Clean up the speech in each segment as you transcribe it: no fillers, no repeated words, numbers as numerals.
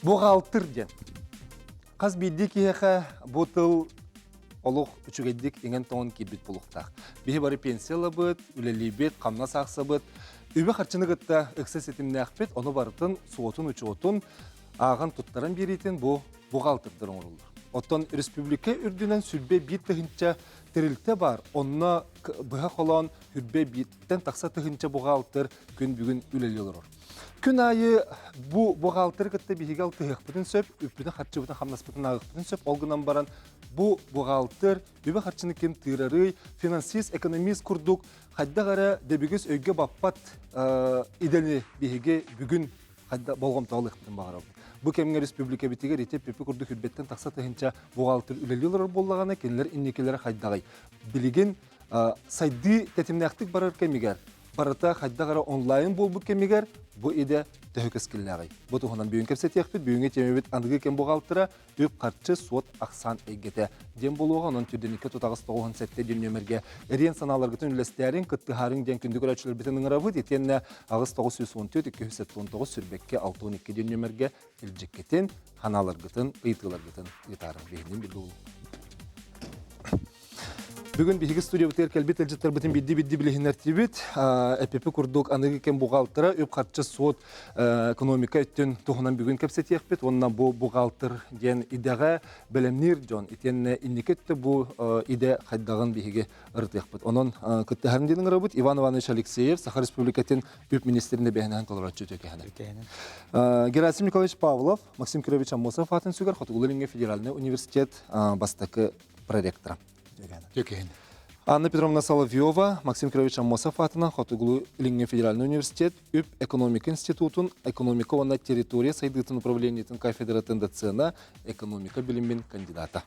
Буҕаалтыр диэн. Хас биирдии киһиэхэ бу тыл олох үчүгэйдик иҥэн-тоҥон киирбит буолуохтаах. Биһи бары пенсия ылабыт, үлэлиибит, хамнас аахсабыт, үбү-харчыны кытта ыкса ситимнээхпит, ону барытын суотун-учуотун ааҕан туттаран биэриитин бу бухгалтердар оҥороллор. Оттон республика үрдүнэн 21 тыһыынча тэрилтэ баар, онно быһа холоон 21-тэн тахса тыһыынча бухгалтер күн бүгүн үлэлии олорор. Күн аайы бу бухгалтеры кытта биһиги алтыһыахпытын сөп, үппүтүн-харчыбытын хамнаспытын ааҕыахпытын сөп. Ол гынан баран бу бухгалтер үбү-харчыны ким тыырарый, финансист, экономист курдук хайдах эрэ дэбигис өйгө баппат идэни биһиги бүгүн хайда болҕомтоҕо ылыахпытын баҕарабыт. Бу кэмҥэ республикабытыгар ити пипи курдук үрбэттэн тахса тыһыынча бухгалтер үлэлии олорор буоллаҕына, кинилэр инникилэрэ хайдаҕый? Билигин сайдыы тэтимнээхтик барар кэмигэр барыта хайдах эрэ онлайн буолбут кэмигэр бу идэ төһө кэскиллээҕий? Бу туһунан бүгүн кэпсэтиэхпит. Бүгүҥҥү тиэмэбит аныгы кэм бухгалтера үп-харчы, суот, ахсаан эйгэтэ диэн буолуоҕа. Онон түрдэниккэ тутаҕас 97 диэн нүөмэргэ эриэн санааларгытын үллэстээриҥ, кыттыһаарыҥ диэн күндү көрөөччүлэрбитин ыҥырабыт. Итиэннэ 8 914 279 сүрбэккэ 62 диэн нүөмэргэ илдьиккитин, ханааларгытын, ыйытыыларгытын ыытаарыҥ. Биһинин билбил. Бүгүн биһиги студиябытыгар кэлбит ыалдьыттарбытын бидди-бидди билиһиннэртибит. Эпипи курдук аныгы кэм бухгалтера, үп-харчы суот, экономика өттүн туһунан бүгүн кэпсэтиэхпит. Уонна бу бухгалтер диэн идэҕэ бэлэмниир дьон. Итиэннэ инники өттө бу идэ хайдаҕын биһиги ырытыахпыт. Онон кыттыһарын диэн ыҥырабыт Иван Иванович Алексеев, Саха Республикатын үп министрин эбэһинэһэн толорооччу үтүөкэһэнэ. Герасим Николаевич Павлов, Максим Кирович Аммосов аатын сүгэр Хотугулуу-Илиҥҥи федеральнай университет бастакы проректора. Төкөһүн. Анна Петровна Соловьева, Максим Кирович Аммосов аатынан Хотугулуу-Илиҥҥи федеральнай университет үп экономика институтун экономика уонна территория сайдыытын управлениетын кафедратын доцена, экономика билимин кандидата.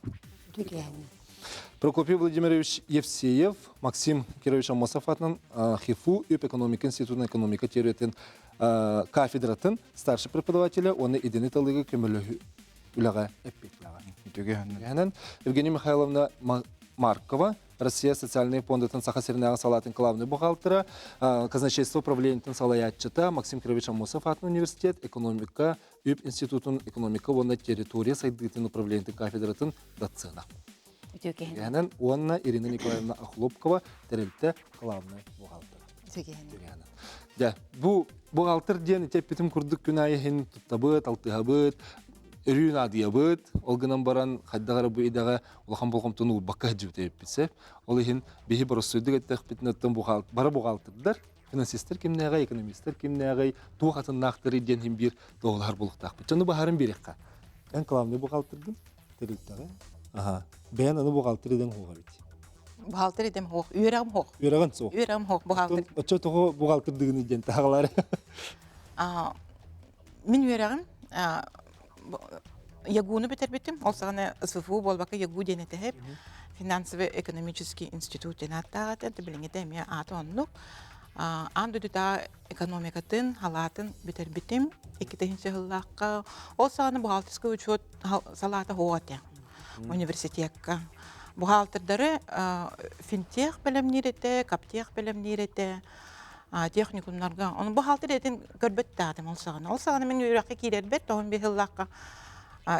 Прокопий Владимирович Евсеев, Максим Кирович Аммосов аатынан ХИФУ үп экономика институтун экономика теориятын кафедратын старший преподавателя уонна идэни талыыга көмөлөһүү үлэҕэ эппиэттээҕэ. Евгения Михайловна Маркова, Россия социальнай фондатын Саха сиринээҕи салаатын главный бухгалтера, казначейство управлениетын салайааччыта Максим Кирович Аммосов аатын университет экономика үп институтун экономика уонна территория сайдыытын управлениетын кафедратын доцена. Үтүөкэһинэн. Уонна Ирина Николаевна Охлопкова тэрилтэ главный бухгалтера. Үтүөкэһинэн. Дьэ, бу бухгалтер диэн ити эппитим курдук күн аайы иһин туттабыт, алтыһабыт, өрүү наадыйабыт. Ол гынан баран хайдах эрэ бу идэҕэ улахан болҕомтону уурбакка сылдьыбыт эбиппит сөп. Ол иһин биһи боростуойдук эттэхпитинэ оттон бары бухгалтердар, финансистар кимнээҕэй, экономистар кимнээҕэй, туох атыннаахтарый диэн иһин биир туоһулаһар буолуохтаахпыт. Дьону баһарын биэриэххэ. Эн главный бухгалтергын тэрилтэҕэ. Аха. Бэйэн аны бухгалтер идэҥ суох эбит. Бухгалтер идэм суох. Үөрэҕим суох. Үөрэҕин суох. Үөрэҕим суох бухгалтер. Оччо тоҕо бухгалтердыгыный диэн таһаҕалар. Мин үөрэҕим ЯГУ-ну бүтэрбитим. Ол саҕана СФУ буолбакка ЯГУ диэн этэһэп. Финансово-экономический институт диэн ааттаах этэ. Билиҥҥитэ эмиэ аата оннук. Аан дойдутааҕы экономикатын, халаатын бүтэрбитим. 2000 сыллаахха. Ол саҕана бухгалтерский учет салаата суох этэ университекка. Бухгалтердары финтех бэлэмниир этэ, каптех бэлэмниир этэ, техникумнарга. Ону бухгалтер этин көрбөт даатым ол саҕана. Ол саҕана мин үөрэххэ киирэрбэр тоһун биир сыллаахха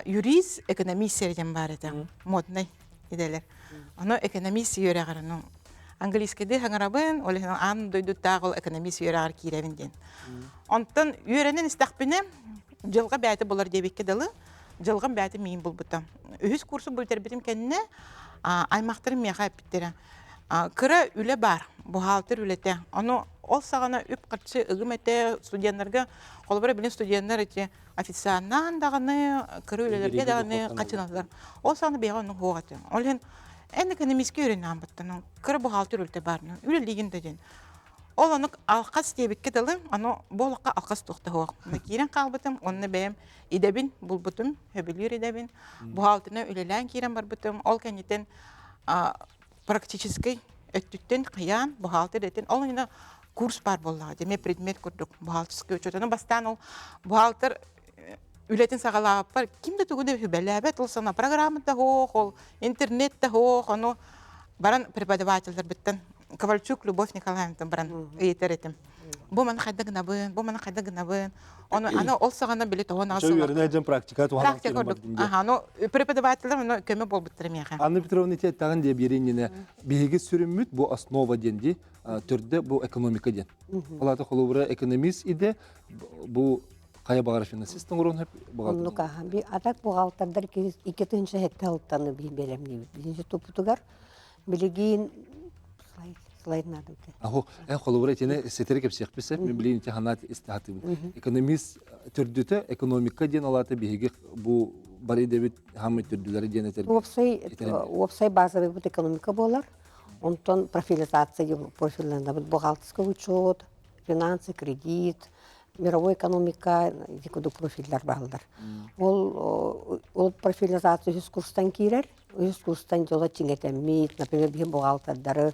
юрист, экономист диэн баар этэ. Моднай идэлэр. Ону экономист үөрэҕэр ну английскайдыы хаҥарабын, ол иһин аан дойдутааҕы ол экономист үөрэҕэр киирэбин диэн. Онтон үөрэнэн истэхпинэ дьылҕа бэйэтэ булар диэбиккэ дылы, дьылҕам бэйэтэ миин булбута. Үһүс курсу бүтэрбитим кэннэ аймахтарым миэхэ эппиттэрэ. Кыра үлэ баар, бухгалтер үлэтэ. Ону ол саҕана үп-харчы ыгым этэ студеннарга, холобура билин студеннар эти официаннаан даҕаны, кыра үлэлэргэ даҕаны хачыналлар. Ол саҕана бэйэҕэ оннук суох этэ. Ол иһин эн экономический үөрэнээн баттан, кыра бухгалтер үлэтэ баар, үлэлиигин да диэн. Ол ону алхас диэбиккэ дылы, ону бу олоххо алхас туох да суох. Киирэн хаалбытым, онно бэйэм идэбин булбутум, сөбүлүүр идэбин. Бухгалтына үлэлээн киирэн барбытым. Ол кэнниттэн практическай өттүттэн хайаан бухгалтер этин ол иннинэ курс баар буоллаҕа дии, предмет курдук бухгалтерскай учет. Ону бастаан ол бухгалтер үлэтин саҕалаабыппар ким да тугу да сүбэлээбэт, ол сана программа да суох, ол интернет да суох, ону баран преподавателлэрбиттэн Ковальчук Любовь Николаевнаттан баран ыйытар этим. Бу маны хайда гынабын, бу маны хайда гынабын. Ону аны ол саҕана били тоһон Чө үөрэнэ дьон практика туһанан Практика ордук. Аха, ну преподавателлэр ону көмө буолбуттара миэхэ. Анна Петровна ити эттэҕин диэ биэриинньинэ биһиги сүрүммүт бу основа диэн дии төрдө бу экономика диэн. Ол аата холобура экономист идэ бу хайа баҕара финансист оҥоруон сөп Оннук аха. Би атак бухгалтердар 2007 сылтан бэлэмниибит. Биһиги туппутугар билигин слайд слайд надо. Ахо, эн холобура итини ситэри кэпсиэхпит сөп. Мин билигин ити ханаат истэхатыбын. Экономист төрдүтэ экономика диэн алаата биһиги бу бары идэбит хаммы төрдүлэри диэн этэр. Уопсай уопсай базовый бут экономика буолар. Онтон профилизация профильланабыт бухгалтерский учет, финансы, кредит, мировой экономика ити курдук профиллар бааллар. Ол ол профилизация үһүс курстан киирэр. Үһүс курстан дьоло чиҥэтэммит, например, биһи бухгалтердары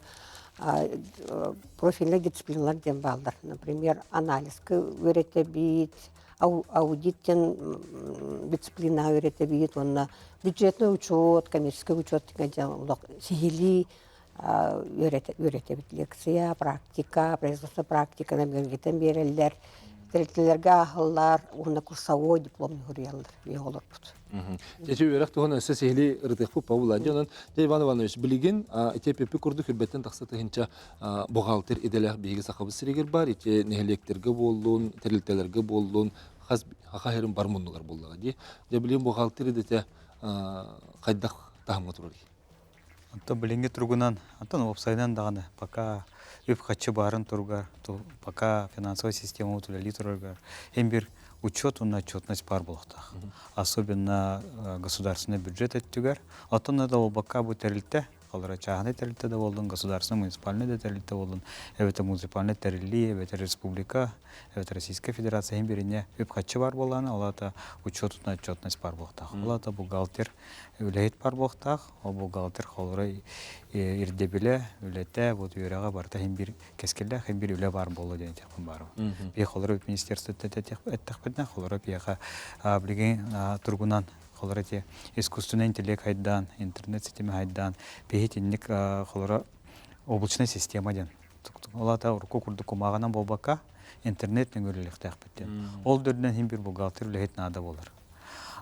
профильнай дисциплиналар диэн бааллар. Например, анализка үөрэтэбит, аудит диэн дисциплина үөрэтэбит уонна бюджетный учет, коммерческий учет деген сиһилии үөрэтэбит лекция, практика, производство практиканы бигэргэтэн биэрэллэр, тэрилтэлэргэ ааһаллар уонна курсовой диплом суруйаллар биһиги олорбут. Дьэ, үөрэх туһунан өссө сиһилии ырытыахпыт буолла. Дьэ, онон, дьэ, Иван Иванович, билигин ити пеппи курдук үрбэттэн тахса тыһынча бухгалтер идэлээх биһиги Сахабыт сиригэр бар, ити нэһилиэктэргэ буоллун, тэрилтэлэргэ буоллун, хас хаһырын бар муннугар буоллаҕа дии. Дьэ, билигин бухгалтер идэтэ хайдах таһымҥа турарый? Онтон билиҥҥи туругунан, онтон уопсайынан даҕаны пока үп-харчы баарын туругар, пока финансовая система үлэлии турарыгар эн бир учет уонна отчетность баар буолуохтаах. Особенно государственный бюджет өттүгэр. Оттон да буолбакка бу тэрилтэ, холобура чааһынай тэрилтэ да буоллун, государственный муниципальный да тэрилтэ буоллун, эбэтэр муниципальный тэриллии, эбэтэр республика, эбэтэр Российская Федерация иһин бирине үп-харчы баар буоллаҕына, ол аата учет уонна отчетность баар буолуохтаах. Ол аата бухгалтер үлэһит бар буолуохтаах. Ол бухгалтер холобура ирдэбилэ, үлэтэ, вот үөрэҕэ барыта иһин биир кэскиллээх, иһин биир үлэ баар буолуо диэн этиэхпин баарым. Биһи холобура министерствоттан эттэхпитинэ, холобура биһиэхэ билигин туругунан холобура ити искусственный интеллект хайдаан, интернет ситимэ хайдаан, биһи итинник холобура облачная система диэн. Ол аата урукку курдук кумааҕынан буолбакка, интернет нөҥүө үлэлиэхтээхпит диэн. Ол да үрдүнэн иһин биир бухгалтер үлэһит наада буолар.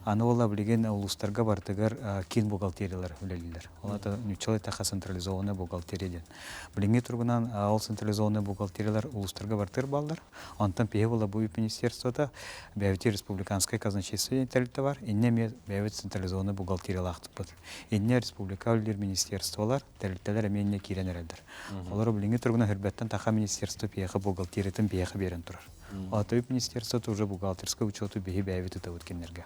Аны ол билигин улуустарга барытыгар киин бухгалтериялар үлэлииллэр. Ол это нуччалыы эттэххэ централизованная бухгалтерия диэн. Билиҥҥи туругунан ол централизованная бухгалтериялар улуустарга барытыгар бааллар. Онтон пиһи була бу министерствота бэйэбит республиканское казначейство диэн тэрилтэ бар. Иннэ эмиэ бэйэбит централизованная бухгалтериялаахтыппыт. Иннэ республика үлэлиир министерстволар, тэрилтэлэр эмиэ иннэ киирэн эрэллэр. Олору билиҥҥи туругунан Хүрбэттэн таха министерство пиэхэ бухгалтериятын пиэхэ биэрэн турар. Аты министерство уже бухгалтерскай учету биһи бэйэбит ытабыт кинилэргэ.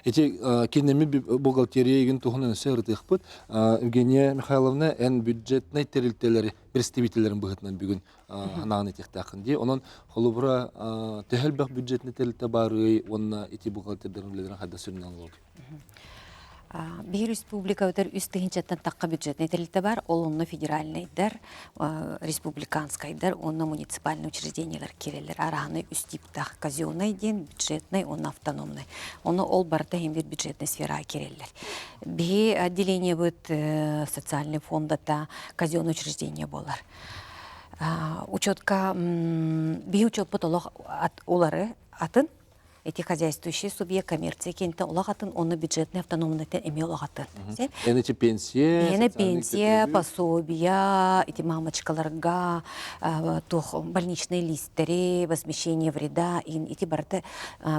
Ити кинеми бухгалтерия игин туһунан өссө ырытыахпыт. Евгения Михайловна, эн бюджетнай тэрилтэлэри представителлэрин быһыытынан бүгүн ханаан этиэхтээххин дии. Онон холобура төһө элбэх бюджетнай тэрилтэ баарый уонна ити бухгалтердарын үлэлэрин хайдах сүрүннээн олордуй? Биһи республикабытыгар үс тыһыынчаттан тахха бюджетнай тэрилтэ бар, ол онно федеральнайдар, республиканскайдар уонна муниципальный учреждениелар киирэллэр. Араһаны үс типтаах казенный диэн, бюджетный уонна автономный. Ону ол барыта иһин бир бюджетный сфераҕа киирэллэр. Биһи отделениебыт социальный фондата казенный учреждение буолар. Учетка биһи учетпут олох улары атын Эти хозяйствующие субъект коммерция киэнтэ олох атын, онно бюджетный автономныйтан эмиэ олох атын. Эни пенсия, Эни пенсия, пособия, эти мамочкаларга, туох больничные листэри, возмещение вреда, ити барыта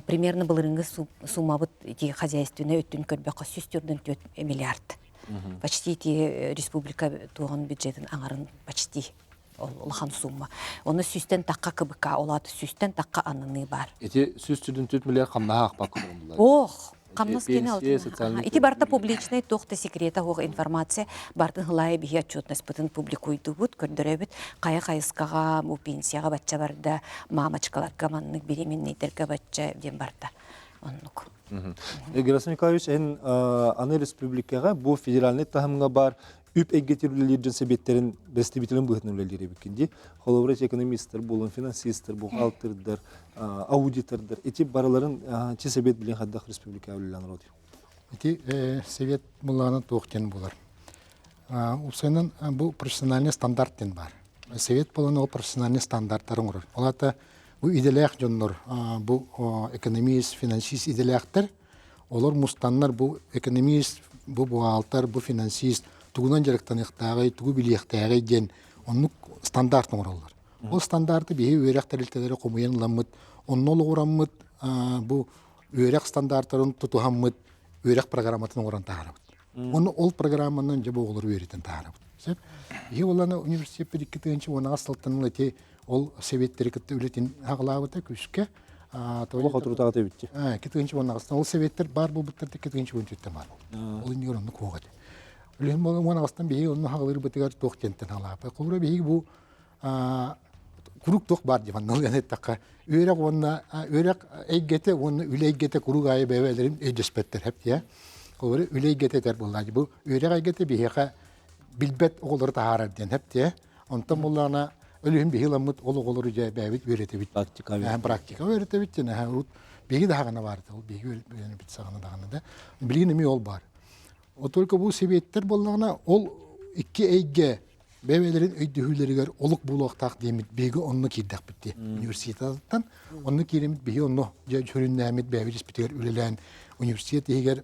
примерно былырыҥҥы суммабыт ити хозяйственный өттүн көрбөххө 104 миллиард. Почти ити республика туоҕун бюджетин аҥарын почти ол улахан сумма. Оны сүүстэн тахха КБК, ол аата сүүстэн тахха ананыы бар. Ити 104 миллиард хамнаһа аахпакка олордулар. Ох, хамнас кene алтын. Ити барта публичный туох да секрета хуох информация бартын хылайы биһи отчетностьпытын публикуйдубут, көрдөрөбүт. Хайа хайыскаҕа, бу пенсияҕа бачча барда, мамочкаларга маннык беременныйдарга бачча диэн барда. Оннук. Герасим Николаевич, эн аны республикаҕа бу федеральный таһымҥа бар үп эйгэтигэр үлэлиир дьон сэбиэттэрин бэрэстэбиитэлин быһыытынан үлэлиир эбиккин дии. Холобура, ити экономистар буолун, финансистар, бухгалтердар, аудитордар ити барыларын чи сэбиэт билин хайдах республикаҕа үлэлээн олорор Ити совет буллаҕына туох диэн буолар. Уопсайынан бу профессиональный стандарт диэн баар. Совет буолан ол профессиональный стандарттары оҥорор. Ол аата бу идэлээх дьоннор, бу экономист, финансист идэлээхтэр, олор мустаннар бу экономист, бу бухгалтер, бу финансист тугунан дьарыктаныахтааҕый, тугу билиэхтээҕий диэн оннук стандарт оҥороллор. Ол стандарты биһи үөрэх тэрилтэлэрэ хомуйан ыламмыт, онно олоҕураммыт бу үөрэх стандартарын тутуһаммыт үөрэх программатын оҥорон таһаарабыт. Оны ол программанан дьэ бу оҕолору үөрэтэн таһаарабыт. Сөп. Биһи оланы университет 2018 сылтан ити ол советтеры кытта үлэтин аҕалаабыта күүскэ. Олох отурутаҕа эбитти. 2018 ол советтер бар буолбуттар 2014 бар буолбут. Ол иннигэр оннук суох этэ. Үлэһин буолан 18-тан биһиги онно хаҕалыырбытыгар туох диэнтэн хаалааппай. Холобура биһиги бу куруук туох баар дии манна эттэххэ үөрэх уонна үөрэх эйгэтэ уонна үлэ эйгэтэ куруук аайы бэйэлэрин өйдөспөттөр хэп дии холобура үлэ эйгэтэ этэр буоллаҕа бу үөрэх эйгэтэ биһиэхэ билбэт оҕолору таһаарар диэн хэп дии онтон буоллаҕына өлүһүн биһи ыламмыт ол оҕолору дьэ бэйэбит үөрэтэбит практика практика үөрэтэбит диэн урут биһиги даҕаны баар ол биһиги үөрэнэбит саҕана даҕаны да билигин эмиэ ол баар вот только бу сэбиэттэр буоллаҕына ол икки эйгэ бэйэлэрин өйдөһүүлэригэр олук буолуохтаах диэммит биһиги онно киирдэхпит дии университеттан онно киириммит биһи онно дьэ сүрүннээммит бэйэбит испитигэр үлэлээн университет иһигэр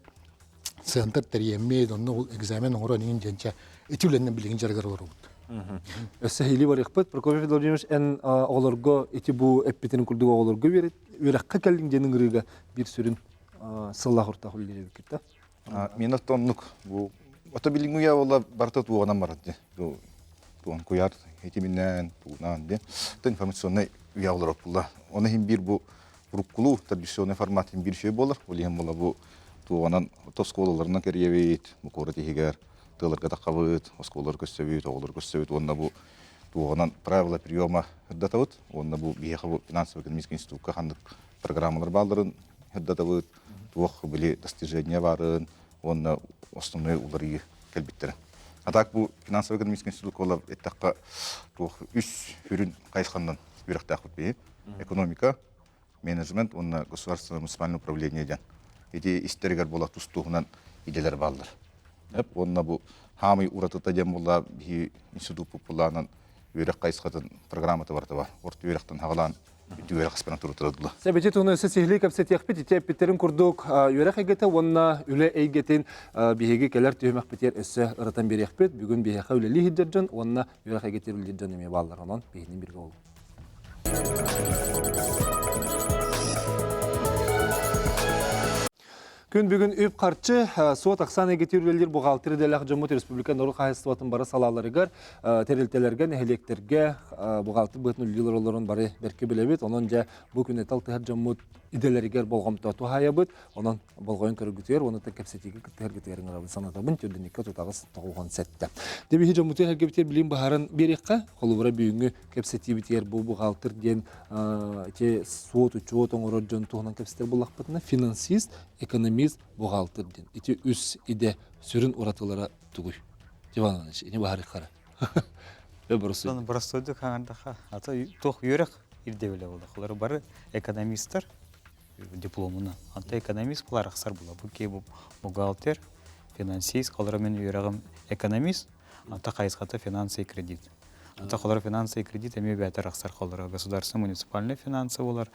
центр тэрийэммит онно ол экзамен оҥорон иҥин диэнчэ ити үлэннэн билигин дьарыгар олоробут. Өссө иһили барыахпыт. Прокопий Владимирович, эн оҕолорго ити бу эппитин курдук оҕолорго үөрэххэ кэллиҥ диэн ыҥырыыга биир сүрүн сыллаах ортох үлэлиир да. Мин оттоннук бу ото билиҥҥи үйэ буолла барыта туоҕунан барар дии. Туон куйаар итиминэн тугунаан диэн. Ото информационнай үйэ олорор буолла. Оны иһин биир бу уруккулуу традиционный формат иһин биир үчүгэй буолар. Ол иһин буолла бу туоҕунан ото оскуолаларынан кэрийэбит, бу куорат иһигэр тыаларга таххабыт, оскуолалар көрсөбүт, оҕолор көрсөбүт уонна бу туоҕунан правила приема ырдатабыт уонна бу биһиэхэ бу финансово-экономический институкка ханнык программалар баалларын ырдатабыт, туох били достижение баарын уонна основной уларыйыы кэлбиттэрин. А так бу финансово-экономический институт буолар эттэххэ туох үс сүрүн хайысханнан үөрэхтээхпит биһи. Экономика, менеджмент уонна государственное муниципальное управление диэн. Ити истэригэр буола тус-туһунан идэлэр бааллар. Уонна бу хаамый уратыта диэн буолла биһи институт булаанан үөрэх хайысхатын программата барыта бар. Орто үөрэхтэн хаҕалаан үөрэх аспирантуратыгар дылы. Сэбэчи туһунан өссө сиһилии кэпсэтиэхпит. Ити эппиттерин курдук үөрэх эйгэтэ уонна үлэ эйгэтин биһиги кэлэр түһүмэхпитигэр өссө ырытан биэриэхпит. Бүгүн биһиэхэ үлэлии сылдьар дьон уонна үөрэх эйгэтигэр үлэлиир дьон эмиэ бааллар. Онон биһигини бииргэ буолуҥ. Күн бүгүн үп-харчы, суот ахсаан эйгэтигэр үлэлиир бухгалтер идэлээх дьоммут республика норуот хаһаайыстыбатын бары салааларыгар, тэрилтэлэргэ, нэһилиэктэргэ бухгалтер быһыытынан үлэлиир олорон бары бэркэ билэбит. Онон дьэ бу күнү талтыһар дьоммут идэлэригэр болҕомто туһаайабыт. Онон болҕойон көрөргүтүгэр уонна кэпсэтиигэ кыттыһаргытыгар ыҥырабын санатабын. Түрдүнүккэ тутаҕыс 97. Дебиһи дьоммутугар эргэбитигэр билим баһарын биэриэххэ. Холобура бүгүҥҥү кэпсэтиибитигэр бу бухгалтер диэн ити суот-учуот оҥорор дьон туһунан кэпсэтэр буоллахпытына финансист, экономист, бухгалтер диэн ити үс идэ сүрүн уратылара тугуй? Иван Иванович, ини баһарыххара. Боростуойдук хаҥардаха, ата туох үөрэх ирдэбилэ буолла. Бары экономистар дипломуна. Anta экономист булар ахсар була. Бу ки бухгалтер, финансист, холоро мен үөрэҕим экономист, ата хайысхата финансы и кредит. Ата холоро финансы и кредит эмиэ бээтэр ахсар холоро государственный муниципальный финансы болар,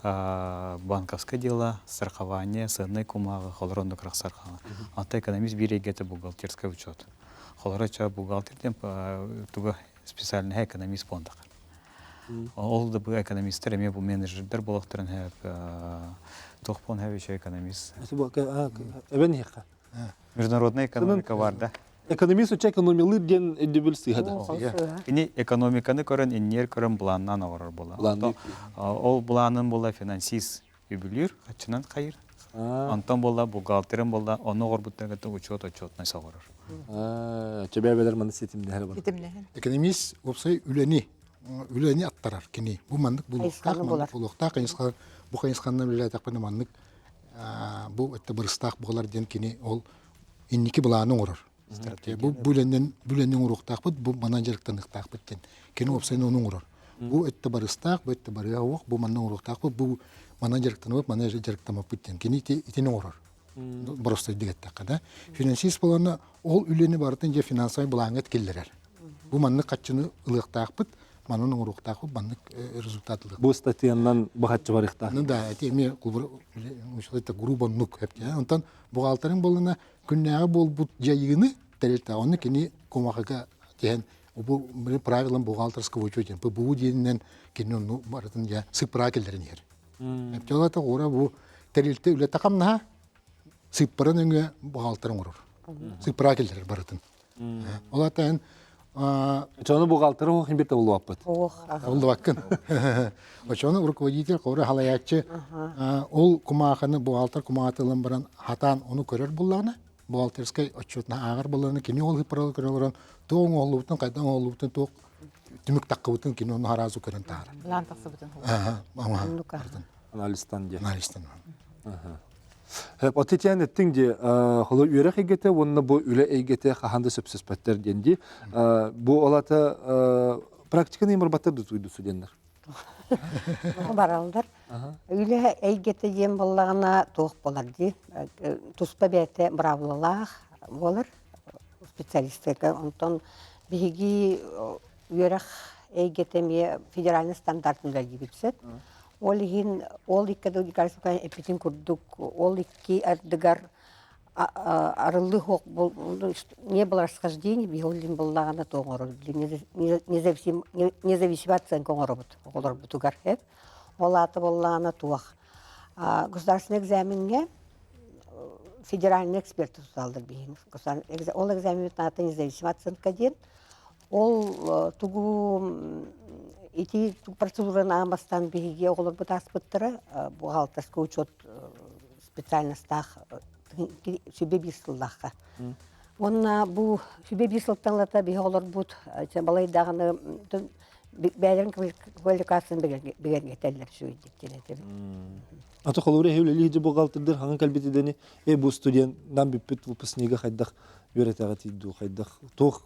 банковское дело, страхование, сыаннай кумааҕы холоро оннук рахсар хаҥа. Ата экономист биир эйгэтэ бухгалтерскай учет. Холоро ча бухгалтер диэн туга специальный экономист буолдах. Ол да бу экономистер эмиэ бу менеджердер буолуохтарын хэп туох буон хэп еще экономист. Эбен иһэххэ. Международная экономика бар да. Экономист уча экономилыр диэн өйдөбүл сыыһа да. Кини экономиканы көрөн, иннер көрөн планнан оҕорор була. Ол планын була финансист үбүлүүр, хаччынан хайыр. Онтон буолла бухгалтерын буолла, ону оҕорбуттан кытта учет отчетность оҕорор. Чөбөбөлөр маны ситимнэһэр бар. Ситимнэһэн. Экономист уопсай үлэни үлэни аттарар кини. Бу маннык булуохтаах, маннык булуохтаах хайысха бу хайысханан үлэлээтэхпинэ маннык бу өттө барыстаах буолар диэн кини ол инники былааны оҥорор. Бу бу үлэнэн бу үлэни оҥоруохтаахпыт, бу манан дьарыктаныахтаахпыт диэн. Кини уопсайынан ону оҥорор. Бу өттө барыстаах, бу өттө барыа суох, бу манна оҥоруохтаахпыт, бу манан дьарыктанабыт, манан дьарыктаммаппыт диэн. Кини ити итини оҥорор. Боростойдук эттэххэ да. Финансист буолана ол үлэни барытын дьэ финансовай былааҥҥа киллэрэр. Бу маннык хаччыны ылыахтаахпыт. Манан оҥоруохтаахпыт, маннык результат ылыах. Бу статьянан быһаччы барыахтаах. Ну да, эти эмиэ это грубо оннук. Онтон бухгалтерын буоллана күннээҕи буолбут дьайыыны тэрилтэ онно кини кумахыга тиһэн бу правилам бухгалтерского учета ПБУ диэнинэн кини онну барытын дьэ сыппыра киллэрин иһэр. Эптелата ора бу тэрилтэ үлэтэ хамнаһа сыппара нөҥүө бухгалтер оҥорор. Сыппыра киллэрэр барытын. Ол ата Очону бухгалтеры хин бит булуаппыт. Буллубаккын. Очону руководитель хоры халаяччы ол кумааханы бухгалтер кумаатылан баран хатаан ону көрөр буллаҕына бухгалтерскай отчетна ааҕар буллаҕына кини ол ыппаралы көрөн олорон туох оҥоһуллубутун хайдах оҥоһуллубутун туох түмүк таххыбытын кини ону хараазу көрөн таһаарар. План тахсыбытын. Анализтан диye. Анализтан. Отитиан эттиҥ дии, холо үөрэх эйгэтэ уонна бу үлэ эйгэтэ хаһан да сөпсөспөттөр диэн дии. Бу ол ата практиканы имарбаттар да туйду студеннар. Бараллар. Үлэ эйгэтэ диэн буоллаҕына туох буолар дии. Туспа бэйэтэ быраабылалаах буолар специалистарга. Онтон биһиги үөрэх эйгэтэ эмиэ федеральный стандарт үлэлиибит сөп. Ол иһин ол икки эппитин курдук ол икки ардыгар арыллыы суох не было расхождений биһи буллаҕына то оҥорор независимый оценка оҥоробут оҕолорбутугар ол аата буоллаҕына туох государственный экзамеҥҥэ федеральный эксперт туталлар биһиги ол экзамеммит аата независимая оценка диэн Ол тугу ити процедураны аан бастаан биһиги оҕолорбут ааспыттара бухгалтерскай учет специальностаах сүбэ биир сыллаахха. Уонна бу сүбэ биир сылтан ылата биһи оҕолорбут балайдаҕаны бэйэлэрин квалификацияны бигэргэтэллэр үчүгэйдик диэн этэбин. Аты холобура эһи үлэлии бухгалтердыр хаҥан кэлбит идэни э бу студент нам бүппүт выпускнига хайдах үөрэтэҕитий дуу хайдах туох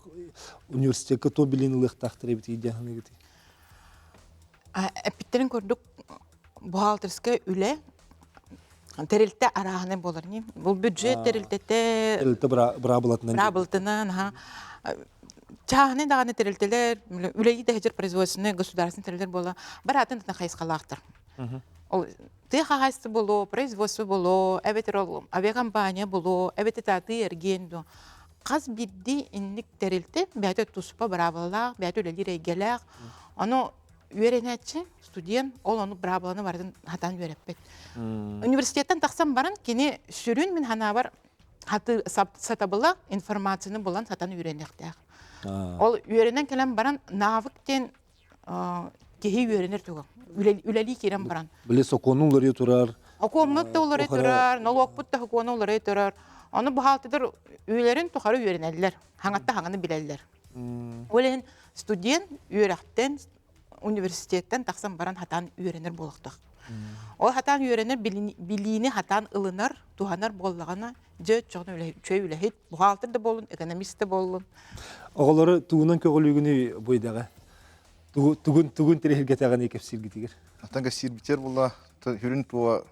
университекка туох билиини ылыахтаахтар эбитий диэн саныыгытый? Эппиттерин курдук бухгалтерскай үлэ тэрилтэ арааһынай буолар ньи. Бу бюджет тэрилтэтэ тэрилтэ быраабылатынан быраабылатынан аха чааһынай даҕаны тэрилтэлэр үлэлии да производственный государственный тэрилтэлэр буола бараатын хайысхалаахтар. Ол тыа хаһаайыстыба буолуо, производство буолуо, эбэтэр ол авиакомпания буолуо, эбэтэр атыы-эргиэн дуо. Хас биирдии инник тэрилтэ бэйэтэ туспа быраабылалаах, бэйэтэ үлэлиир эйгэлээх. Ону үөрэнээччи, студент ол ону быраабыланы барытын хатан үөрэппит. Университеттан тахсан баран кини сүрүн мин ханаабар сатабыла информацияны булан сатан үөрэниэхтээх. Ол үөрэнэн кэлэн баран навык диэн киһи үөрэнэр туга үлэлии киирэн баран били сокуону уларыйа турар окуоммут да уларыйа турар нолуокпут да сокуону уларыйа турар ону бухгалтер үлэлэрин тухары үөрэнэллэр хаҥатта хаҥаны билэллэр ол иһин студент үөрэхтэн университеттэн тахсан баран хатаан үөрэнэр буолуохтаах ол хатаан үөрэнэр билиини хатаан ылынар туһанар буоллаҕына дьэ чоҕун үчүгэй үлэһит бухгалтер да буоллун экономист да буоллун Оҕолору тугунан көҕүлүүгүнүй бу идэҕэ? Тугун тугун тирэһиргэтэҕиний кэпсииргитигэр? Аттан кэпсиирбитигэр буолла хүрүн туо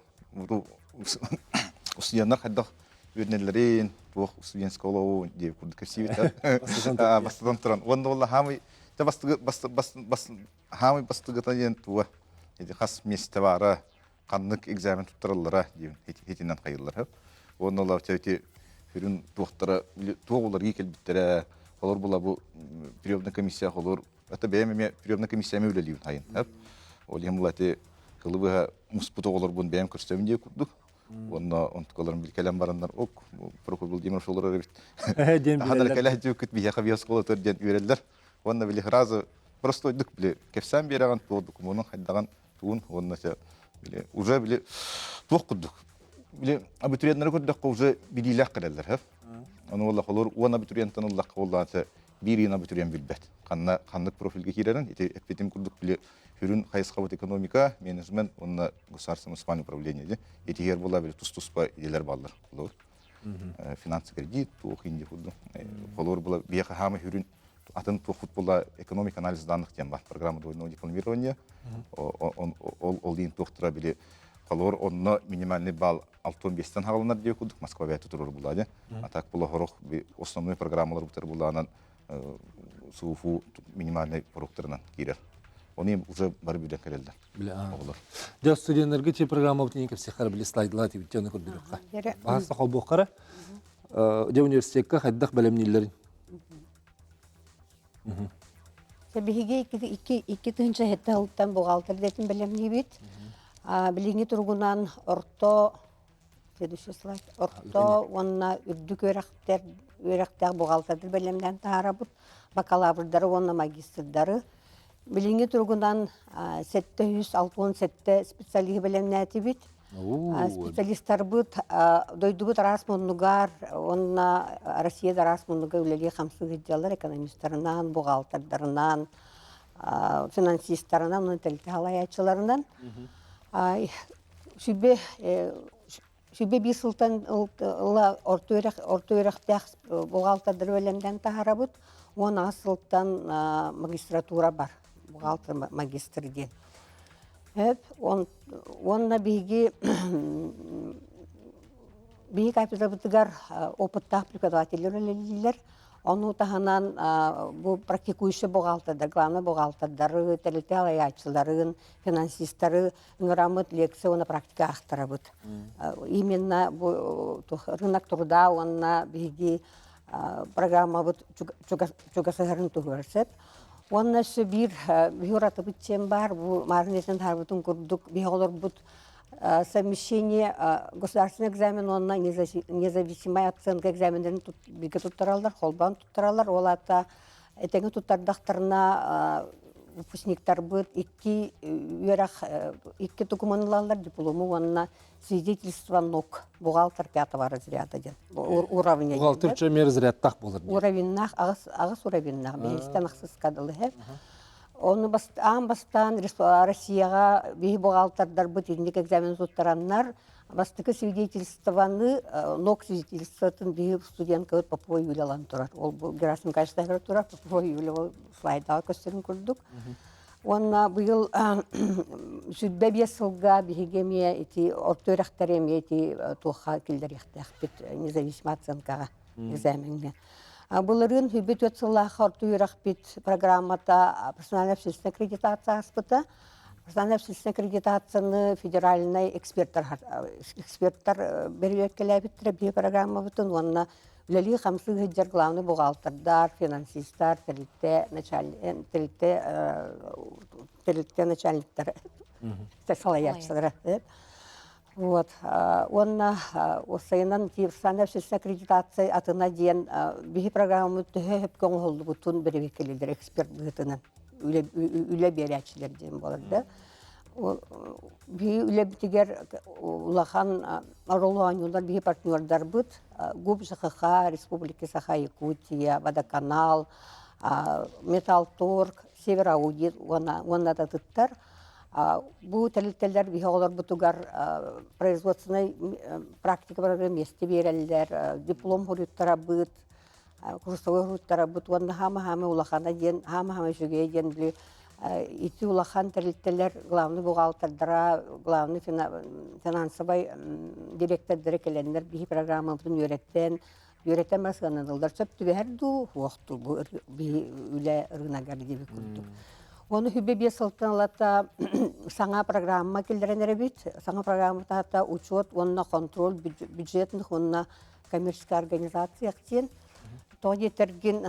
устудьуоннар хайдах үөрэнэллэрин, туох студенческое олоҕу диэбит курдук кэпсиибит. Бастатан туран. Уонна буолла хаамый хаамый бастыгыта диэн туга ити хас миэстэ баара ханнык экзамен туттараллара диэн итинэн хайыллар. Уонна олар ити сүрүн туохтара туох уларыы кэлбиттэрэ олор була бу приемная комиссия холор это бэйэм эмиэ приемная комиссия эмиэ үлэлиибин хайын. Ол иһин була ити кылы быһа муспут оҕолорбун бэйэм көрсөбүн диye курдук. Уонна онтукаларын билкэлэн бараннар ок Прокопий Владимирович олорор эбит. Ханар кэлэ дьүкүт биһиэхэ биоскола диэн үөрэллэр. Уонна били сразу простойдук били кэпсээн биэрэҕин туох докумуонун хайдаҕын тугун уонна били уже били туох курдук били абитуриеннары көрдөххө уже билиилээх кэлэллэр хөп ону уолла холор уон абитуриенттан ыллахха буоллаҕына биир ыйын абитуриент билбэт ханна ханнык профильга киирэрин ити эппитим курдук били сүрүн хайысхабыт экономика менеджмент уонна государственное муниципальное управление ди итигэр буолла били тус-туспа идэлэр бааллар холор финансы кредит туох инди курдук холор була биэхэ хаама сүрүн атын туохпут була экономик анализ данных диэн бар программа двойного дипломирования ол ол иин туохтара били холор онно минимальный балл 65-тен хааланар диye курдук Москва бэйэтэ турар була ди а так була хорох основной программалар бутар булаанан СУФУ минимальный поруктарынан киирэр. Оны уже бары билэн кэлэллэр. Оҕолор. Дьэ студеннарга ти программабытын кэпсиэххэ били слайдлаа тибит оны көрдөрүөххэ. Баһаста холбуоххара. Дьэ университекка хайдах бэлэмнииллэрин. Биһиги 2007 сылтан бухгалтер идэтин бэлэмниибит. Билиҥҥи туругунан орто следующий слайд орто уонна үрдүк үөрэхтэр үөрэхтээх бухгалтердар бэлэмнээн таһаарабыт бакалаврдары уонна магистрдары. Билиҥҥи туругунан 767 специалиһы бэлэмнээтибит. Специалистарбыт дойдубут араас муннугар уонна Россия араас муннуга үлэлии хамсыы сылдьаллар экономистарынан, бухгалтердарынан, финансистарынан уонна тэрилтэ салайааччыларынан. Сүбэ сүбэ биир сылтан ыла орто үөрэх орто үөрэхтээх бухгалтердары бэлэмнээн таһаарабыт. 16 сылтан магистратура бар. Бухгалтер магистр диэн. Сөп. Уонна биһиги биһиги кафедрабытыгар опыттаах преподавателлэр үлэлииллэр. Ону таһынан бу практикующий бухгалтердар, главный бухгалтердары, тэрилтэ салайааччыларын, финансистары ыҥыраммыт лекция уонна практика аахтарабыт. Именно бу рынок труда уонна биһиги программабыт чугасыһарын туһугар сөп. Уонна өссө биир биһи уратыбыт диэн баар, бу Марын этэн таһаарбытын курдук биһи оҕолорбут совмещение государственный экзамен уонна независимая оценка экзаменнарын бииргэ туттараллар, холбоон туттараллар. Ол аата этэҥҥэ туттардахтарына выпускниктарбыт икки үөрэх икки докумуон ылаллар, диплому уонна свидетельство НОК, бухгалтер пятого разряда диэн уровня. Бухгалтер чөмер разрядтаах болар. Уровеннаах, аҕыс, аҕыс уровеннаах, биһистэн ахсыска дылы Оны аан бастаан Россияҕа биһи бухгалтердарбыт инник экзамен туттараннар, бастакы свидетельствоны, НОК свидетельствотын биһи студенткабыт Попова Юля ылан турар. Ол бу Герасим Николаевич турар, Попова Юля ол слайдаҕа көстөрүн курдук. Уонна быйыл 25 сылга биһиги эмиэ ити орто үөрэхтэри эмиэ ити туохха киллэриэхтээхпит независимая оценкаҕа экзамеҥҥа. Былырыын 24 сыллаахха орто үөрэхпит программата профессиональная общественная аккредитация ааспыта. Профессиональная общественная аккредитацияны федеральнай эксперттар эксперттар бэрэбиэркэлээбиттэрэ биһи программабытын уонна үлэлии-хамсыы сылдьар главный бухгалтердар, финансистар, тэрилтэ начальник тэрилтэ тэрилтэ начальниктара салайааччылара. Вот. Уонна уопсайынан Киевстан общественная аккредитация атына диэн биһи программабыт төһө сөпкө оҥоһуллубутун бэрэбиэркэлииллэр эксперт быһыытынан үлэ биэрээччилэр диэн буолар да. Биһи үлэбитигэр улахан оруолу оонньуулар биһи партнердарбыт ГУП ЖХХ, Республика Саха, Якутия, Водоканал, Металлторг, Севераудит уонна да атыттар. Бу тэрилтэлэр биһи оҕолорбутугар производственнай практика барарга миэстэ биэрэллэр, диплом суруйтарабыт, курсовой суруйтарабыт уонна хаама-хаама улахана диэн, хаама-хаама үчүгэйэ диэн били ити улахан тэрилтэлэр главный бухгалтердара, главный финансовай директордара кэлэннэр биһи программабытын үөрэттэн, үөрэтэн баран сыаналыыллар. Сөп түбэһэр дуу, суох дуу бу биһи үлэ рыногар диэбит курдук. Оны хүбэ биэс сылтан ылата саҥа программа киллэрэн эрэбит. Саҥа программа таата учет уонна контроль бюджетных уонна коммерческая организация диэн. Тоҕо диэтэргин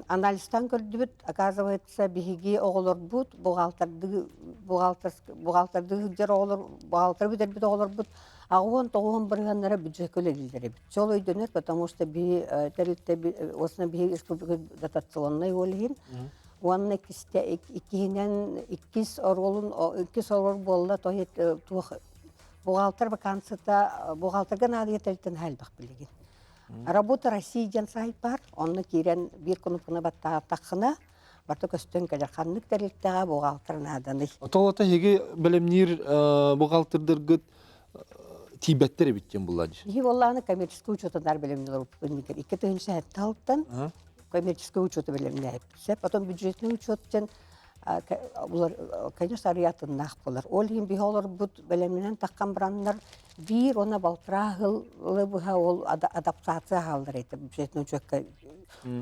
анализтан көрдүбүт, оказывается, биһиги оҕолорбут бухгалтердыы бухгалтердыы сылдьар оҕолор, бухгалтер бүтэрбит оҕолорбут 89 бырыһыаннара бюджекка үлэлииллэр эбит. Сол өйдөнөр, потому что биһи тэрилтэ уонна биһи республика дотационнай ол иһин уонна иккистэ иккиһинэн иккис оруолун иккис оруол буолла то туох бухгалтер вакансията бухгалтерга наадыйа тэрилтэн элбэх билигин. Работа России диэн сайт бар, онно киирэн биир кнопканы баттаатаххына, барыта көстөн кэлэр. Ханнык тэрилтэҕэ бухгалтер нааданый? Отолото эһиги бэлэмниир бухгалтердаргыт тиийбэттэр эбит диэн булла дии. Биһи буоллаҕына коммерческий учетунар бэлэмниир 2007 сылтан коммерческий учету бэлэмнээбит. Потом бюджетный учет диэн конечно, арыйатыннаах буолар. Ол иһин биһи олорбут бэлэмнэнэн таххан бараннар. Биир уонна балтараа сылы быһа ол адаптация хааллар этэ бюджетный учетка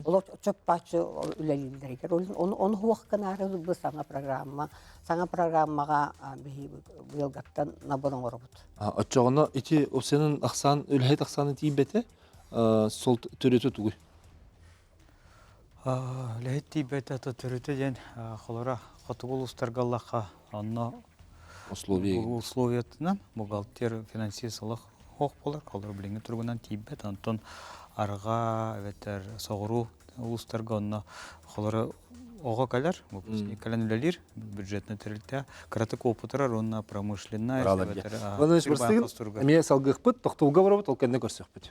олох чоппааччы үлэлииллэригэр. Ону ону суох гынаары бу саҥа программа саҥа программаҕа биһи быйылгаттан набор оҥоробут. Оччоҕуна ити сенин ахсаан үлэһит ахсааны тиийбэтэ сол төрүтэ тугуй? Үлэһит тиийбэтэ төрүтэ диэн холоро хотугу улуустарга ыллахха онно условия условиятынан бухгалтер финансист олох суох буолар холоро билиҥҥи туругунан тиийбэт онтон арҕаа эбэтэр соҕуруу улуустарга онно холоро оҕо кэлэр выпускник кэлэн үлэлиир бюджетный тэрилтэ кыратык опытырар уонна промышленная эбэтэр эмиэ салгыахпыт тохтуулга барабыт ол кэннэ көрсөхпүт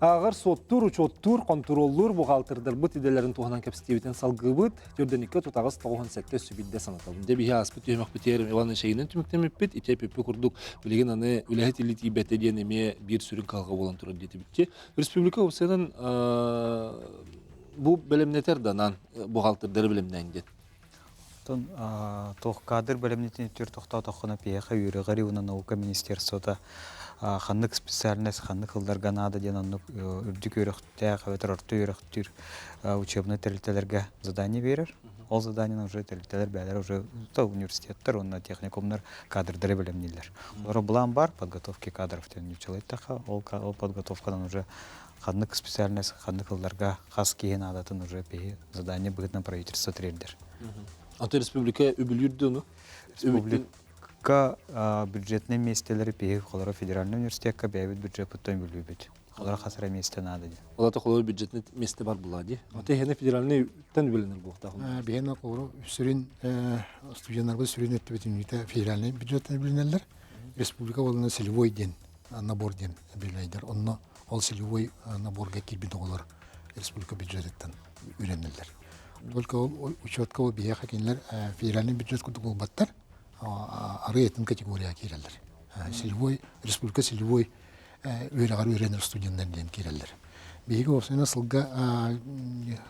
Ааҕар, суоттуур, учуоттуур, хонтуруоллуур бухгалтырдарбыт идэлэрин туһунан кэпсэтиибитин салгыыбыт. Түрдэниккэ тутаҕас 97 сүбидде санатабын. Дьэ биһи ааспыт түһүмэхпитигэр Иван Ишегинин түмүктэммиппит. Ити эпиппи курдук билигин аны үлэһит илии тиийбэтэ диэн эмиэ биир сүрүн кыһалҕа буолан турар диэтибитчи. Республика уопсайынан бу бэлэмнэтэр данан бухгалтердары бэлэмнээн диэн. Оттон туох кадр бэлэмнитин түр тохтоотоххуна пиэхэ үөрэҕэр уонна наука министерствота ханнык специальность ханнык ылларга наада диэн оннук үрдүк үөрэхтээх эбэтэр орто үөрэхтүүр учебнай тэрилтэлэргэ задание биэрэр. Ол заданиены уже тэрилтэлэр бээлэр уже университеттар уонна техникумнар кадрдары бэлэмнииллэр. Олоро былаан бар подготовки кадров диэн нууччалыы эттэххэ ол подготовкадан уже ханнык специальность ханнык ылларга хас киһи наадатын уже биһи задание быһыытынан правительство тириэрдэр. Аты республика үбүлүүр дуу? Республика бюджетный миэстэлэри биһи холоро федеральный университекка бэйэбит бюджеппыттан үбүлүүбүт. Холоро хас эрэ миэстэ наада дии. Олата холоро бюджетный миэстэ бар була дии. Аты иһэне федеральный тан үбүлэнэр буолуохтаах. Биһиэнэ холоро сүрүн студеннарбыт сүрүн өттүбүт федеральный бюджеттан үбүлэнэллэр. Республика болуна целевой диэн набор диэн үбүлэйдэр. Онно ол целевой наборга киирбит оҕолор республика бюджетыттан үөрэнэллэр. Только ол учетка ол биһиэхэ кинилэр федеральный бюджет курдук буолбаттар, арыы атын категорияҕа киирэллэр. Целевой, республика целевой үөрэҕэр үөрэнэр студеннар диэн киирэллэр. Биһиги уопсайынан сылга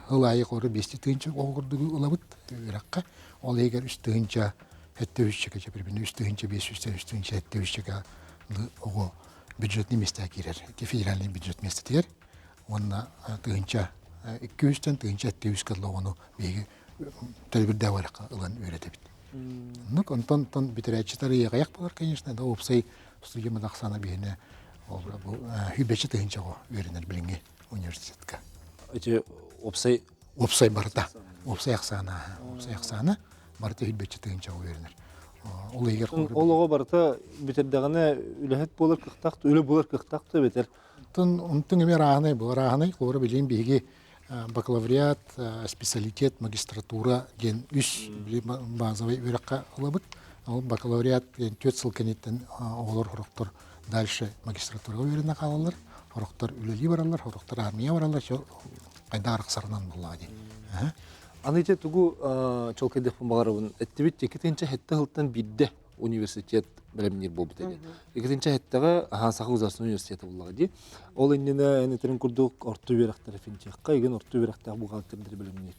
сыл аайы хору 200 тыһыынча оҕо курдугу ылабыт үөрэххэ. Ол иһигэр үс тыһыынча сэттэ үсчэкэ, примерно үс тыһыынча биэс сүүстэн үс тыһыынча сэттэ үсчэкэ оҕо бюджетный миэстэҕэ киирэр. Ити федеральный бюджет миэстэтигэр уонна тыһыынча икки үстэн тыһыынча сэттэ үс кылла оҕону биһиги төлөбүрдээх үөрэххэ ылан үөрэтэбит. Оннук онтон тон бүтэрээччи арыйаҕайах болар, конечно, да уопсай студия ахсаана биһине ол бу хүйбэчи тыһыынча оҕо үөрэнэр билиҥҥи университетка. Ити уопсай уопсай барыта уопсай ахсаана уопсай ахсаана барыта хүйбэчи тыһыынча оҕо үөрэнэр. Ол иһигэр Ол оҕо барыта бүтэрдэҕинэ үлэһит буолар кыахтаах, үлэ буолар кыахтаах да эбэтэр Онтон онтон эмиэ арааһынай бу арааһынай холобура билигин биһиги бакалавриат, специалитет, магистратура диэн үс базовай үөрэххэ ылабыт. Ол бакалавриат диэн түөрт сыл кэнниттэн оҕолор сорохтор дальше магистратураҕа үөрэнэ хаалаллар, сорохтор үлэлии бараллар, сорохтор армия бараллар, хайдах арахсарынан буоллаҕа дии. Аны ити тугу чуолкайдыахпын баҕарабын. Эттибит иккитинчи сэттэ сылтан биирдэ университет бэлэмниир буолбут этэ. Иккитинчи сэттэҕэ аһаа Саха государственнай университета буллаҕа дии. Ол иннинэ эн этэрин курдук орто үөрэхтэрэ финтехха, игин орто үөрэхтээх бухгалтердары бэлэмниир.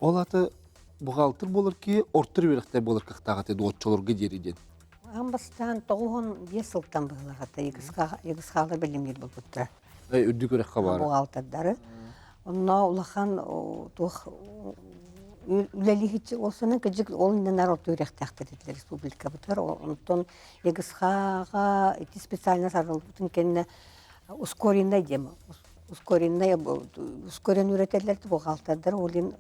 Ол аты бухгалтер буолар киһи орто үөрэхтээх буолар кыахтаах этэ дуоччаларга диэри диэн. Аан бастаан 95 сылтан быһыылаах этэ егысхаалар бэлэмниир буолбуттара. Үрдүк үрэххэ баара. Бухгалтердары. Онно улахан туох үлэлиһиччи олсунан кыдьык ол иннинэ орто үрэхтээхтэр этилэр республикабытыгар. Онтон егысхаага ити специальность арыллыбытын кэннэ ускоренный диэн ускоренный ускорен үөрэтэллэр бухгалтердар ол иһин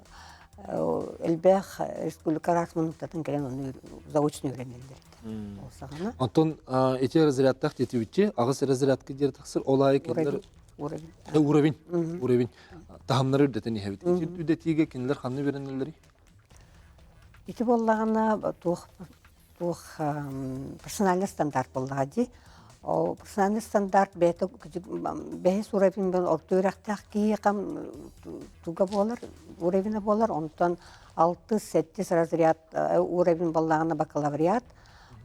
элбэх республика араас муннуктатын кэлэн ону заочно үөрэнэллэр ол саҕана. Онтон ити разрядтаах диэтибитчи аҕыс разрядка диэри тахсар ол аайы кинилэр уровень уровень уровень таһымнары үрдэтэн иһэбит. Ити үрдэтиигэ кинилэр ханна үөрэнэллэрий? Ити буоллаҕына туох туох персональный стандарт буоллаҕа дии. Ол персональный стандарт бэйэтэ бэһис уровень орто үөрэхтээх киһиэхэ туга буолар, уровена буолар. Онтон алтыс, сэттис разряд уровень буоллаҕына бакалавриат,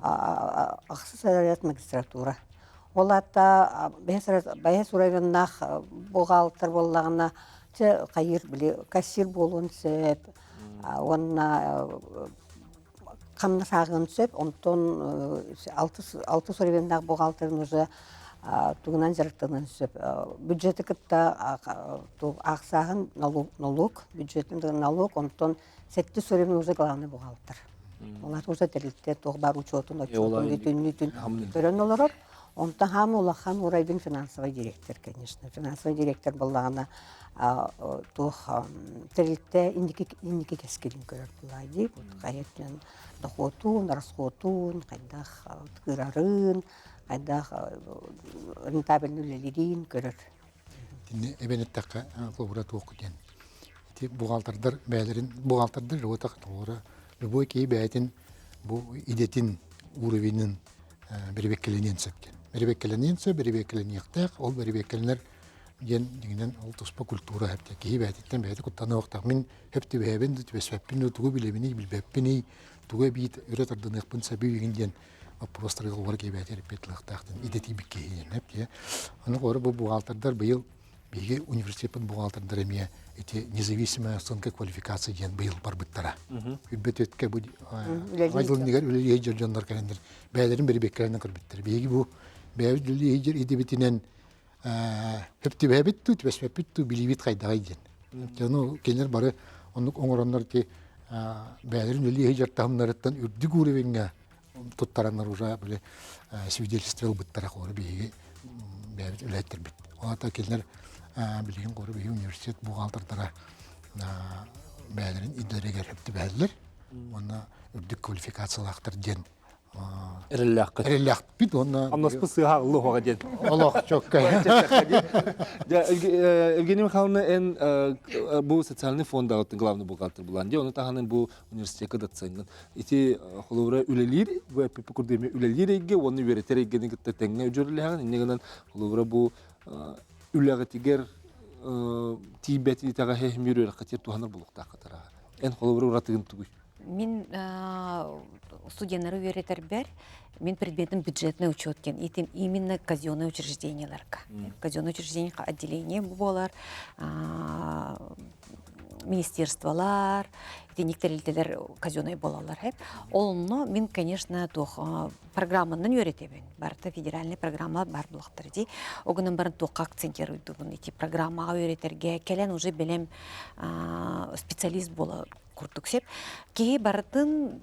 ахсыс разряд магистратура. Ол аата бэһис уровеннаах бухгалтер буоллаҕына. Чэ хайыыр били кассир буолуон сөп уонна хамнас ааҕыан сөп. Онтон алтыс уровеннаах бухгалтерын уже тугунан дьарыктаныан сөп. Бюджеты кытта аахсааһын налог, бюджетин налог, онтон сэттис уровень уже главный бухгалтер. Олар уже тэрилтэ туох баар учуотун, отчуотун бүтүннүүтүн көрөн олорор. Онтон хаама улахан уровень финансовый директор, конечно. Финансовый директор буоллаҕына туох тэрилтэ инники инники кэскилин көрөр буолаа дии. Хайа өттүнэн дохуотун, расходун, хайдах кыырарын, хайдах рентабельный үлэлиирин көрөр. Итинни эбэн эттэххэ, холобура туох диэн. Ити бухгалтердар бэйэлэрин бухгалтердар работах толора любой киһи бэйэтин бу идэтин уровенин бэрэбиэккэлэниэн сөп диэн. Бэрэбиэккэлэниэн сөп, бэрэбиэккэлэниэхтээх, ол бэрэбиэккэлэнэр диэн дьиҥинэн ол туспа культура хэптэ. Киһи бэйэтиттэн бэйэтэ куттаныахтаах. Мин хөп түбэһэбин да түбэспэппин да тугу билэбиний, билбэппиний, тугу эбиит өрө тардыныахпын сөбүй игин диэн вопростарга олор киһи бэйэтэ репетилыахтаах диэн идэтийбит киһи диэн хэп дии. Аны олору бу бухгалтердар быйыл биһиги университеппыт бухгалтердара эмиэ ити независимая оценка квалификации диэн быйыл барбыттара. Үрбэт өткө бу айылынныгар үлэлии сылдьар дьоннор кэлэннэр бэйэлэрин бэрибиэккэлэринэн көрбүттэр. Биһиги бу бэйэбит үлэлии сылдьар идэбитинэн хөптүбэһэбит дуу, түбэспэппит дуу, билиибит хайдаҕый диэн. Дьону кинилэр бары оннук оҥороннор ити бэйэлэрин үлэлии сылдьар таһымнарыттан үрдүк уровеҥҥа туттараннар уже били свидетельство ылбыттара хоору биһиги бэйэбит үлэһиттэрбит. Ол аата кинилэр билигин хоору биһиги университет бухгалтердара бэйэлэрин идэлэригэр сөп уонна үрдүк квалификациялаахтар диэн Эрэллээххит. Эрэллээхпит уонна Хамнаспыт сыыһа аҕыллы уһуга диэн. Олох чокка. Евгения Михайловна, эн бу социальный фондаҕыттан главный бухгалтер булан дии, ону таһынан бу университекка доцеҥҥын. Ити холобура үлэлиир, бу эппиппит курдук эмиэ үлэлиир эйгэ уонна үөрэтэр эйгэни кытта тэҥҥэ дьүөрэлэһэҕин. Инньэ гынан холобура бу үлэҕитигэр тиийбэт итэҕэһи иһимиир үөрэххитигэр туһанар буолуохтааххыт арааһа. Эн холобура уратыгын тугуй? Мин студеннары үөрэтэрбэр мин предметым бюджетный учет диэн именно казенное учреждениеларга. Казенное учреждение отделение буолар, министерстволар, итинник тэрилтэлэр казенный буолаллар. Онно мин, конечно, туох программанан үөрэтэбин. Барыта федеральный программа бар буолахтар дии. Огунан баран туохха акцентируйдубун. Ити программаҕа үөрэтэргэ кэлэн уже бэлэм специалист буола курдук сеп. Киһи барытын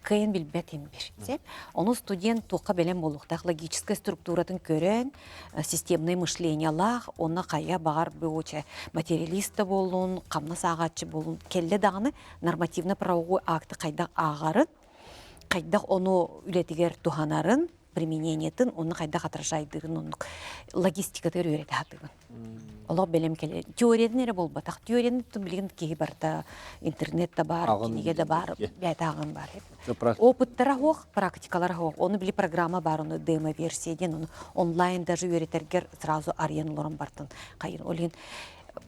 кыайан билбэт имбир. Сеп. Ону студент туохха бэлэм буолуохтаах логическай структуратын көрөн, системное мышлениелаах, онно хайа баҕар бөҕүчэ материалист да буоллун, хамнас ааҕааччы буоллун, кэллэ даҕаны нормативно-правовой акты хайдах ааҕарын, хайдах ону үлэтигэр туһанарын, применениетын уонна хайдах отражайдыырын оннук логистикатыгар үөрэтэ сатыыбын. Олох бэлэм кэлэ. Теориятын эрэ буолбатах. Теорияны билигин киһи барыта интернет да баар, кинигэ да баар, бэйэтэ ааҕан баар. Опыттара суох, практикалара суох. Ону били программа баар, ону демо-версия диэн, ону онлайн даже үөрэтэргэр сразу арыйан олорон бартын. Хайын, ол иһин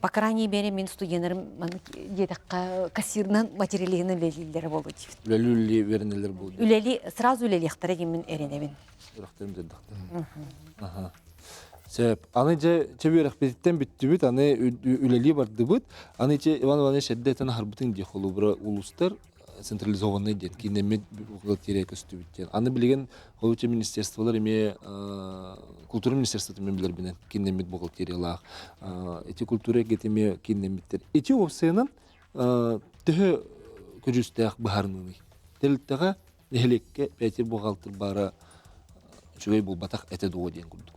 по крайней мере мин студеннарым диэтэххэ кассирынан материалиһынан үлэлииллэрэ буолуо диибит. Үлэлии үөрэнэллэр буолуо. Үлэли сразу үлэлиэхтэрэ диэн мин эрэнэбин. Үрэхтэрим дырдахтар. Аха. Сөп. Аны дьэ чэ үөрэхпититтэн бүттүбүт, аны үлэлии бардыбыт. Аны ичи Иван Иванович эрдэ этэн аһарбытыҥ дии холобура улуустар централизованный диэн кииннэммит бухгалтерия көстүбүт диэн. Аны билигин холобуча министерстволар эмиэ культура министерствота мен билэрбинэн кииннэммит бухгалтериялаах. Ити культура эйгэтэ эмиэ кииннэммиттэр. Ити уопсайынан төһө көдьүүстээх быһаарыныый? Тэрилтэҕэ нэһилиэккэ бэйэтин бухгалтер баара үчүгэй буолбатах этэ дуо диэн курдук.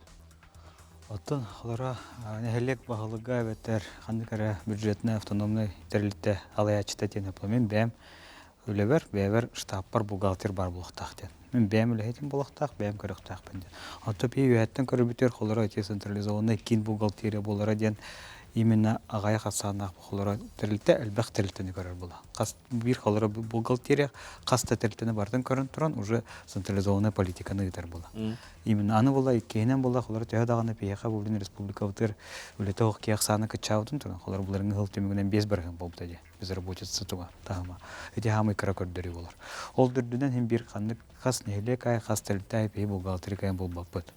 Оттон олоро нэһилиэк баһылыга эбэтэр ханнык эрэ бюджетнай автономнай тэрилтэ алайааччыта диэн мин бэйэм үлэбэр, бэйэбэр штабпар бухгалтер баар буолуохтаах диэн. Мин бэйэм үлэһитим буолуохтаах, бэйэм көрүөхтээхпин диэн. Оттон пии үөһэттэн көрүбүтүгэр холоро ити централизованный киин бухгалтерия буолара диэн именно аҕайах ахсааннаах холоро тэрилтэ элбэх тэрилтэни көрөр буола. Хас биир холоро бухгалтерия хас да тэрилтэни барытын көрөн туран уже централизованная политиканы ыытар буола. Именно аны була иккиһинэн була холор төһө даҕаны биһиэхэ бу республикабытыгар үлэтэ ох киһи ахсаана кыччаабытын туран холор буларыҥы сыл түмүгүнэн 5% буолбута дии безработица туга таһыма ити хаамый кыра көрдөрүү болар. Ол дүрдүнэн хин бир ханнык хас нэһилиэк ай хас тэрилтэ ай биһи бухгалтер кайын булбаппыт.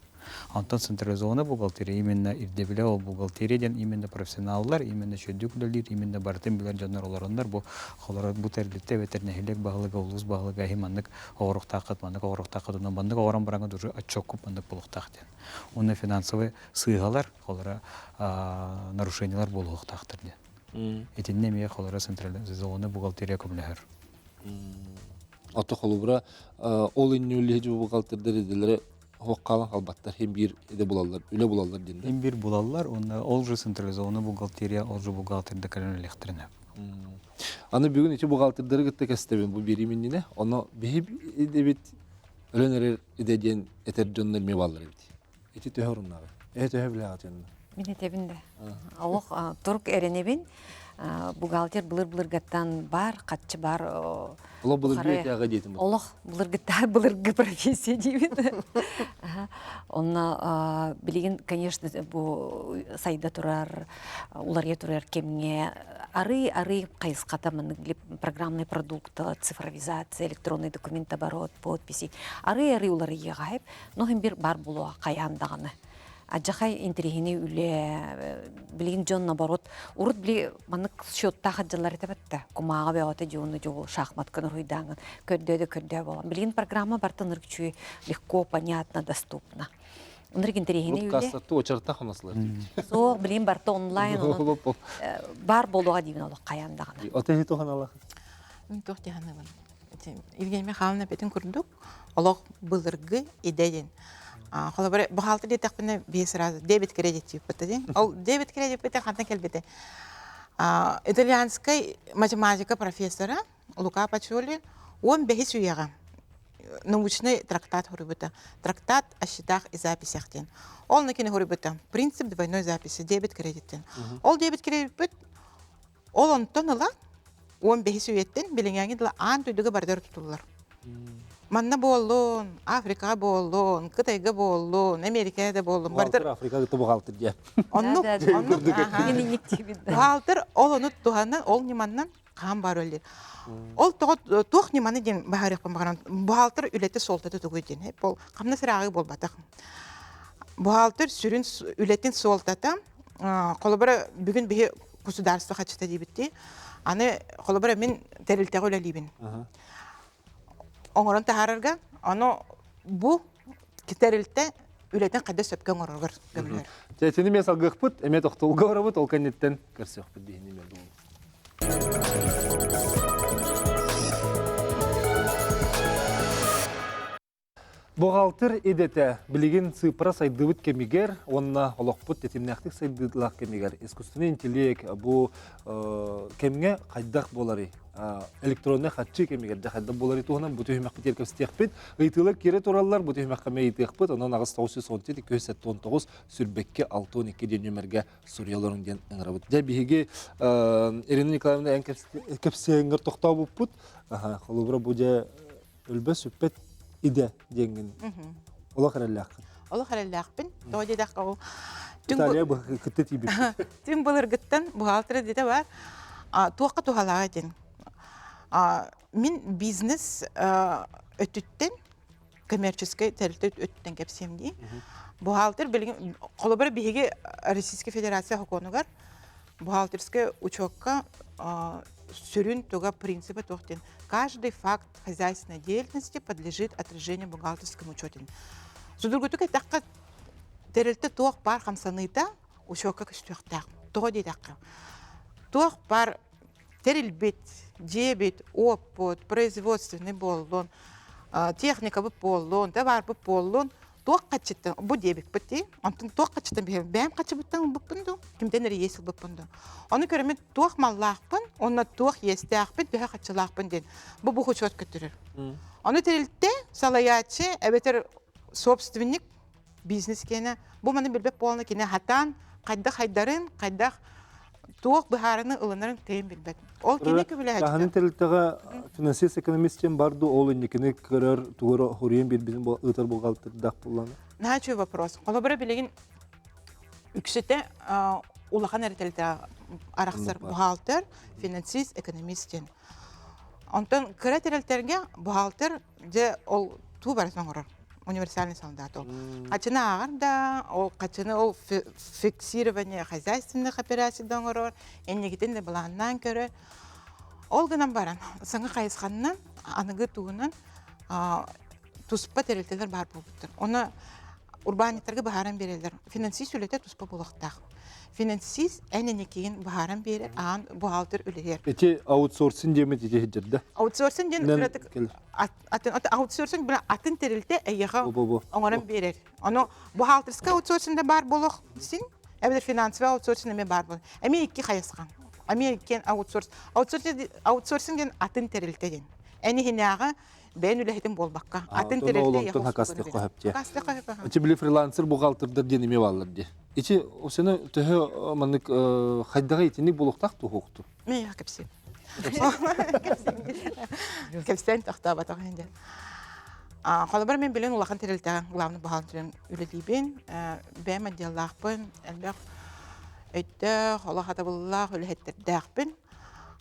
Онтон централизованная бухгалтерия именно ирдэбилэ ол бухгалтерия диэн именно профессионаллар, именно үчүгэйдик үлэлиир, именно барытын билэр дьоннор олороннор бу холоро бу тэрилтэ эбэтэр нэһилиэк баһылыга, улуус баһылыга иһи маннык оҕоруохтааххыт, маннык оҕоруохтааххыт, онон маннык оҕорон бараҥҥыт уже отчеккут маннык буолуохтаах диэн. Уонна финансовый сыыһалар, холоро нарушениелар буолуохтаахтар диэн. Итиннэ эмиэ холоро централизованная бухгалтерия көмөлөһөр. Ото холобура ол иннүллиһи бухгалтердар идэлэрэ хоққалан халбаттар хим биир идэ булаллар, үлэ булаллар диэн. Хим биир булаллар, уонна ол же централизованная бухгалтерия, ол же бухгалтерда кэлэн үлэхтэринэ. Аны бүгүн ити бухгалтердары кытта кэстэбин бу биэрии миннинэ, оно биһи идэбит өлөн эрэр идэ диэн этэр дьоннор эмиэ бааллар эбит. Ити төһө оруннааҕый? Эһэ төһө билэҕит онно? Мин этэбин да. Олох турук эрэнэбин. Бухгалтер былыр-былыргаттан бар, хаччы бар. Олох былыргы этээҕэ диэтим. Олох былыргыттаа былыргы профессия диибин. Онно билигин, конечно, бу сайда турар, уларыйа турар кэмҥэ арый-арый хайысхата маннык программный продукт, цифровизация, электронный документооборот, подписи арый-арый уларыйыаҕа Но иһин бир бар булуо хайаан даҕаны. Адьахай интэриэһинэй үлэ, билигин дьон наоборот, урут били маннык счеттаах дьыллар этэ бэтте. Кумааҕы бөҕөтө дьуону дьуол шахматка уруһуйдааҥын көрдөө да көрдөө буолан. Билигин программа бартын ыргычүй легко, понятно, доступно. Ынырык интэриэһинэй үлэ. Кассатту очарта хамаслар. Суох, билигин барта онлайн онон бар буолуоҕа диибин олох хайаан даҕаны. Оте туханалах. Мин туох дьаһаныбын. Евгений Михайловна эппитин курдук, олох былыргы идэ диэн. Холобура, бухгалтер диэтэхпинэ биир сразу дебет кредит диэбит диэн. Ол дебет кредит хантан кэлбитэ? Итальянскай математика профессора Лука Пачоли 15 үйэҕэ научный трактат хоруйбута. Трактат о счетах и записях диэн. Ол накини хоруйбута. Принцип двойной записи дебет кредиттен. Ол дебет кредиппит Ол онтон ыла 15 үйэттэн билиҥээҥи дылы аан дойдуга барытыгар тутуллар. Манна буоллун, Африкаҕа буоллун, Кытайга буоллун, Америкаҕа да буоллун. Бухгалтер Африкаҕа бухгалтер диэн. Оннук, оннук, Бухгалтер ол ону туһанан, ол ньыманнан хаан баар өллөр. Ол тоҕо туох ньыманы диэн баһарыахпын баҕаран, бухгалтер үлэтэ суолтата тугуй диэн. Ол хамнас ырааҕы буолбатах. Бухгалтер сүрүн үлэтин суолтата, холобура бүгүн биһи государство хачыта диэбиттии. Аны холобура мин тэрилтэҕэ үлэлиибин. Оҥорон таһаарарга, ону бу тэрилтэ үлэтин хайда сөпкө оҥороргор көмөлөһөр. Итини мен салгыахпыт, эмиэ тохтолго барабыт, ол кэнниттэн көрсүөхпүт диһини мен Бухгалтер идэтэ билигин сыыппара сайдыбыт кэмигэр уонна олохпут тэтимнээхтик сайдыылаах кэмигэр искусственный интеллект бу кэмҥэ хайдах буоларый? Электроннай харчы кэмигэр дьэ хайдах буоларый туһунан бу түһүмэхпитигэр кэпсэтиэхпит. Ыйытыылар киирэ тураллар, бу түһүмэххэ эмиэ ыйытыахпыт. Онон 8 917 279 сүрбэккэ 62 диэн нүөмэргэ суруйа олоруҥ диэн ыҥырабыт. Дьэ биһиги Ирина Николаевна эн кэпсээҥҥэр тохтообуппут. Холобура бу дьэ өлбөт-сүппэт идэ диэҥҥин олох эрэллээххин. Олох эрэллээхпин. Тоҕо диэтэххэ ол Италия кытта тиийбит. Түҥ былыргыттан бухгалтер идэтэ бар. Туохха туһалаах этин. Мин бизнес өттүттэн коммерческой тэрилтэ өттүттэн кэпсиэм дии. Бухгалтер билигин холобура биһиги Российскай Федерация сокуонугар бухгалтерскай учетка сүрүн туга принципа туох диэн каждый факт хозяйственной деятельности подлежит отражению в бухгалтерском учете. Судургутук эттэххэ, тэрилтэ туох баар хамсаныыта учетка көстүөхтээх. Тоҕо диэтэххэ, туох баар тэрилбит, дьиэбит, уоппут, производственный буоллун, техникабыт буоллун, табаарбыт буоллун, туох хаччыттан бу диэбиппит дии онтон туох хаччыттан биһиэм бэйэм хаччыбыттан ылбыппын дуу кимтэн эрэ иэс ылбыппын дуу ону көрөммүн туох маллаахпын уонна туох иэстээхпин төһө хаччылаахпын диэн бу бу учуот көтүрэр ону тэрилтэ салайааччы эбэтэр собственник бизнес киэнэ бу маны билбэт буолана кини хатаан хайдах хайдарын хайдах туох быһаарыны ылынарын кыайан билбэт ол кини көбүлэһэччи Таһанын тэрилтэҕэ финансист экономист диэн бар дуу ол инникини көрөр тугу хоруйан биэрбитин ыытар бухгалтердаах буоллаҕына Наһаа үчүгэй вопрос. Холобура билигин үксүтэ улахан эрэ тэрилтэҕэ арахсар бухгалтер, финансист, экономист диэн. Онтон кыра тэрилтэргэ бухгалтер дьэ ол туу барытын оҥорор. Универсальный солдат ол. Хачыны ааҕар да, ол хачыны ол фиксирование хозяйственных операций да оҥорор, инникитин да былааннаан көрөр. Ол гынан баран, саҥа хайысханнан, аныгы туһунан туспа тэрилтэлэр баар буолбуттар. Оны урбаанньыттарга быһааран биэрэллэр. Финансист үлэтэ туспа буолуохтаах. Финансист эн эникигин быһааран биэрэр, аан бухгалтер үлэһэр. Ити аутсорсинг диэмит ити сылдьар да? Аутсорсинг диэн кыратык атын аутсорсинг бile атын тэрилтэ эйиэхэ оҥорон биэрэр. Ону бухгалтерскай аутсорсинг да баар буолуох син, эбэтэр финансовый аутсорсинг эмиэ баар буолар. Эмиэ икки хайысхан. Эмиэ иккиэн аутсорс. Аутсорсинг диэн атын тэрилтэ диэн. Эн иһинээҕи бэйэн үлэһитин буолбакка атын тэрилтэ онтон хакастык хоһөп Ити били фрилансер бухгалтердар диэн эмиэ бааллар дии. Ити осыны төһө маннык хайдаҕа итинник буолуохтаах туһуохту? Мен кэпсиэм. Кэпсээн тохтооботох инде. Холобур мен билин улахан тэрилтэҕэ главный бухгалтерын үлэлиибин, бэйэм отделлаахпын, элбэх өйдөөх, олох хатабыллаах үлэһиттэрдээхпин.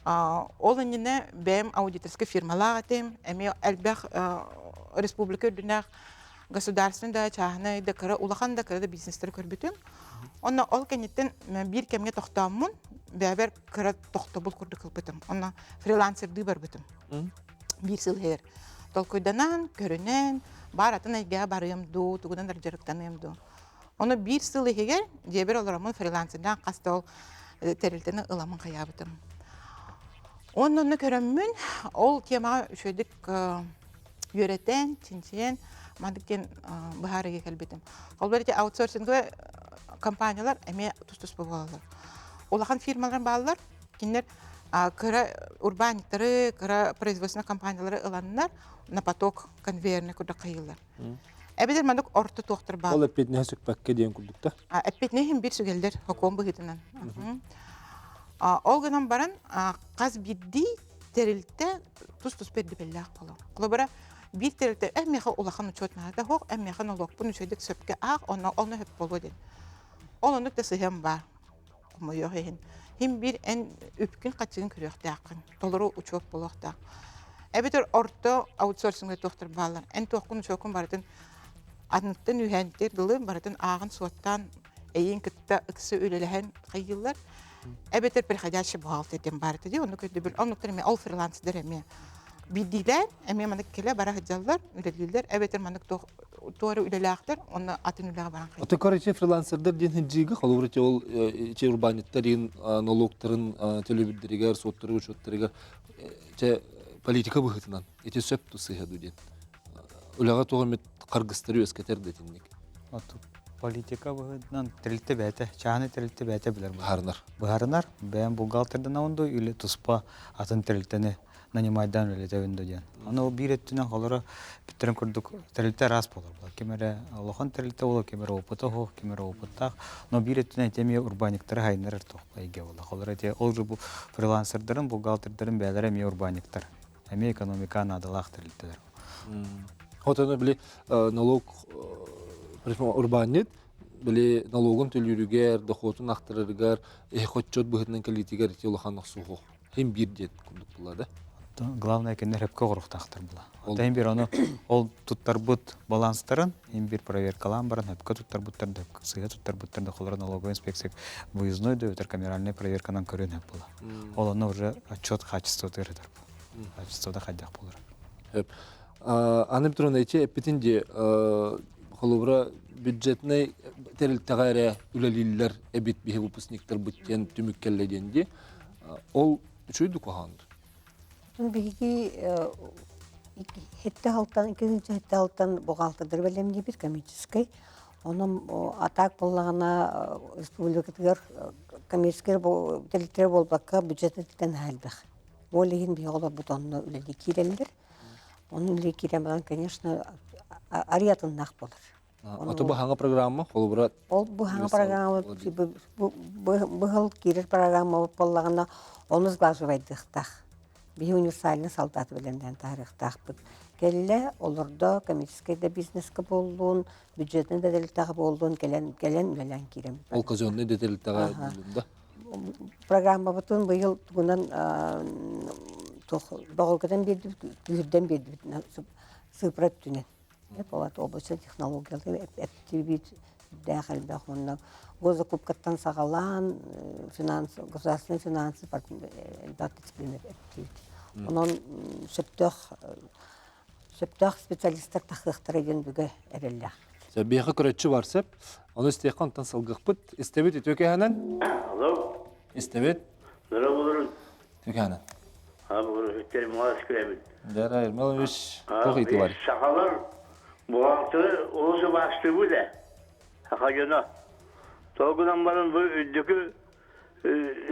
Ол иннинэ бэйэм аудиторскай фирмалаах этим, эмиэ элбэх республика үрдүнээх государственный да, чааһынай да, кыра улахан да, кыра да бизнестери көрбүтүм. Онно ол кэнниттэн биир кэмҥэ тохтооммун, бэйэбэр кыра тохтобул курдук ылбытым. Онно фрилансердыы барбытым. Биир сыл иһигэр толкуйданан, көрүнэн, баар атын эйгэҕэ барыам дуу, тугунан дьарыктаныам дуу. Ону биир сыл иһигэр дьиэбэр олороммун фрилансердаан хас да ол тэрилтэни ыламмын хайаабытым. Уонна онно көрөммүн, ол темаҕа үчүгэйдик үөрэтэн, чинчийэн, маннык диэн быһаарыыга кэлбитим. Ол ити аутсорсинговай компаниялар эмиэ тус-туспа буолаллар. Улахан фирмалар бааллар, кинилэр кыра урбаанньыктары, кыра производственнай компаниялары ыланнар на поток конвейерный курдук хайыыллар. Эбэтэр маннык орто туохтар баар. Ол эппиэтинэһи сүкпэккэ диэн курдук да? Эппиэтинэһин биир сүгэллэр сокуон быһыытынан. Ол гынан баран хас биирдии тэрилтэ тус-туспа ирдэбиллээх буолар. Холобура, биир тэрилтэ эн миэхэ улахан учуот наада суох, эн миэхэ нолуокпун үчүгэйдик сөпкө аах, онно онно сөп буолуо диэн. Ол оннук да сыһыан баар. Хомойуох иһин. Хим биир эн үпкүн-хаччыгын көрүөхтээххин, толору учуот буолуохтаах. Эбэтэр орто аутсорсинга туохтар бааллар. Эн туохкун учуоккун барытын атыныттан үһээнтир дылы барытын ааҕын-суоттаан эйиин кытта ыкса үлэлэһэн хайыыллар. Эбэтэр приходящий бухгалтер диэн баар этэ дии, оннук өйдөбүл. Оннуктар эмиэ ол фрилансердар эмиэ биирдиилээн эмиэ маннык кэлэ бара сылдьаллар, үлэлииллэр. Эбэтэр маннык туох туора үлэлээхтэр, онно атын үлэҕэ баран Ото короче фрилансердар диэн хиджига холобур ити ол ити урбаанньыттарын налогтарын төлөбүрдэригэр, суоттарыгар, учуоттарыгар чэ политика быһыытынан ити сөп сыыһа дуу диэн. Үлэҕэ туох эмит харгыстары үөскэтэр да итинник. Политика быһыытынан тэрилтэ бэйэтэ, чааһынай тэрилтэ бэйэтэ билэр. Быһаарынар. Быһаарынар. Бэйэм бухгалтердан онду или туспа атын тэрилтэни нанимайдаан үлэлэтэбин да диэн. Аны ол биир өттүнэн холоро бүтэрин курдук тэрилтэ араас буолар. Ким эрэ улахан тэрилтэ буолар, ким эрэ опыта суох, ким эрэ опыттаах. Но биир өттүнэн ити эмиэ урбаанньыктары хайыннарар туох эйгэ буолар. Холоро ити ол же бу фрилансердарын, бухгалтердарын бэйэлэрэ эмиэ урбаанньыктар. Эмиэ экономика наадалаах тэрилтэлэр. Хотону били налог урбаанньыт били налогун төлүүрүгэр, дохуотун ахтарарыгар, эхоччот быһытынан кэлиитигэр ити улахан охсуһуох. Хим биир диэн курдук була да. Главное кинилэр хөпкө оҕуруохтаахтар була. Оттон бир ону ол туттарбыт баланстарын им бир проверкалаан баран хөпкө туттарбыттар да сыыһа туттарбыттар да холоро налоговая инспекция выездной да өтөр камеральный проверканан көрүөн хөп була. Ол онно уже отчет качествоты ырытар. Качествода хайдах болар. Хөп. Аны Петровна, ити эппитин ди холобура бюджетнай тэрилтэҕэ эрэ үлэлииллэр эбит биһи выпускниктарбыт диэн түмүк кэллэ диэн ди. Ол үчүгэй куһаҕан Биһиги хеттэ алтан, хеттэ алтан буҕаалтырдары бэлэмниибит коммерческий. Онон атаак буоллаҕына республикатыгар коммерческий тэрилтэлэр буолбакка бюджеттан элбэх. Ол иһин биһиги олорбут онно үлэлии киирэллэр. Онно үлэлии киирэн баран, конечно, арыйатыннаах буолар. Ото бу хаҥа программа холобура Ол бу хаҥа программа быһыл киирэр программа буоллаҕына ону сглаживайдыахтаах. Биһи универсальный солдаты бэлэмнээн таһаарыахтаахпыт. Кэллэ, олордо, коммерческий да бизнеска буоллун, бюджетный да тэрилтэҕэ буоллун, кэлэн кэлэн үлэлээн киирэн. Ол казенный да тэрилтэҕэ буоллун да? Программабытын быйыл тугунан туох бөҕөргөтөн биэрдибит, күүһүрдэн биэрдибит сыыпыра өттүнэн. Эп облачный технологиялары эптибит сүрдээх элбэх уонна госзакупкаттан саҕалаан финанс государственный финансы элбэх дисциплина эптибит. Онон сөптөөх сөптөөх специалистар тахыахтара диэн бүгэ эрэллээх. Биһиэхэ көрөччү бар сөп. Ону истиэххэ онтон салгыахпыт. Истэбит үтүө кэһэнэн. Алло. Истэбит. Здорово, Түкээнэ. Үттерим маас күрэбин. Дара Ермолович, туох ыйытыы бар? Сахалар бухгалтеры олус убаастыыбыт ээ. Саха дьоно. Тоҕо гынан баран бу үрдүкү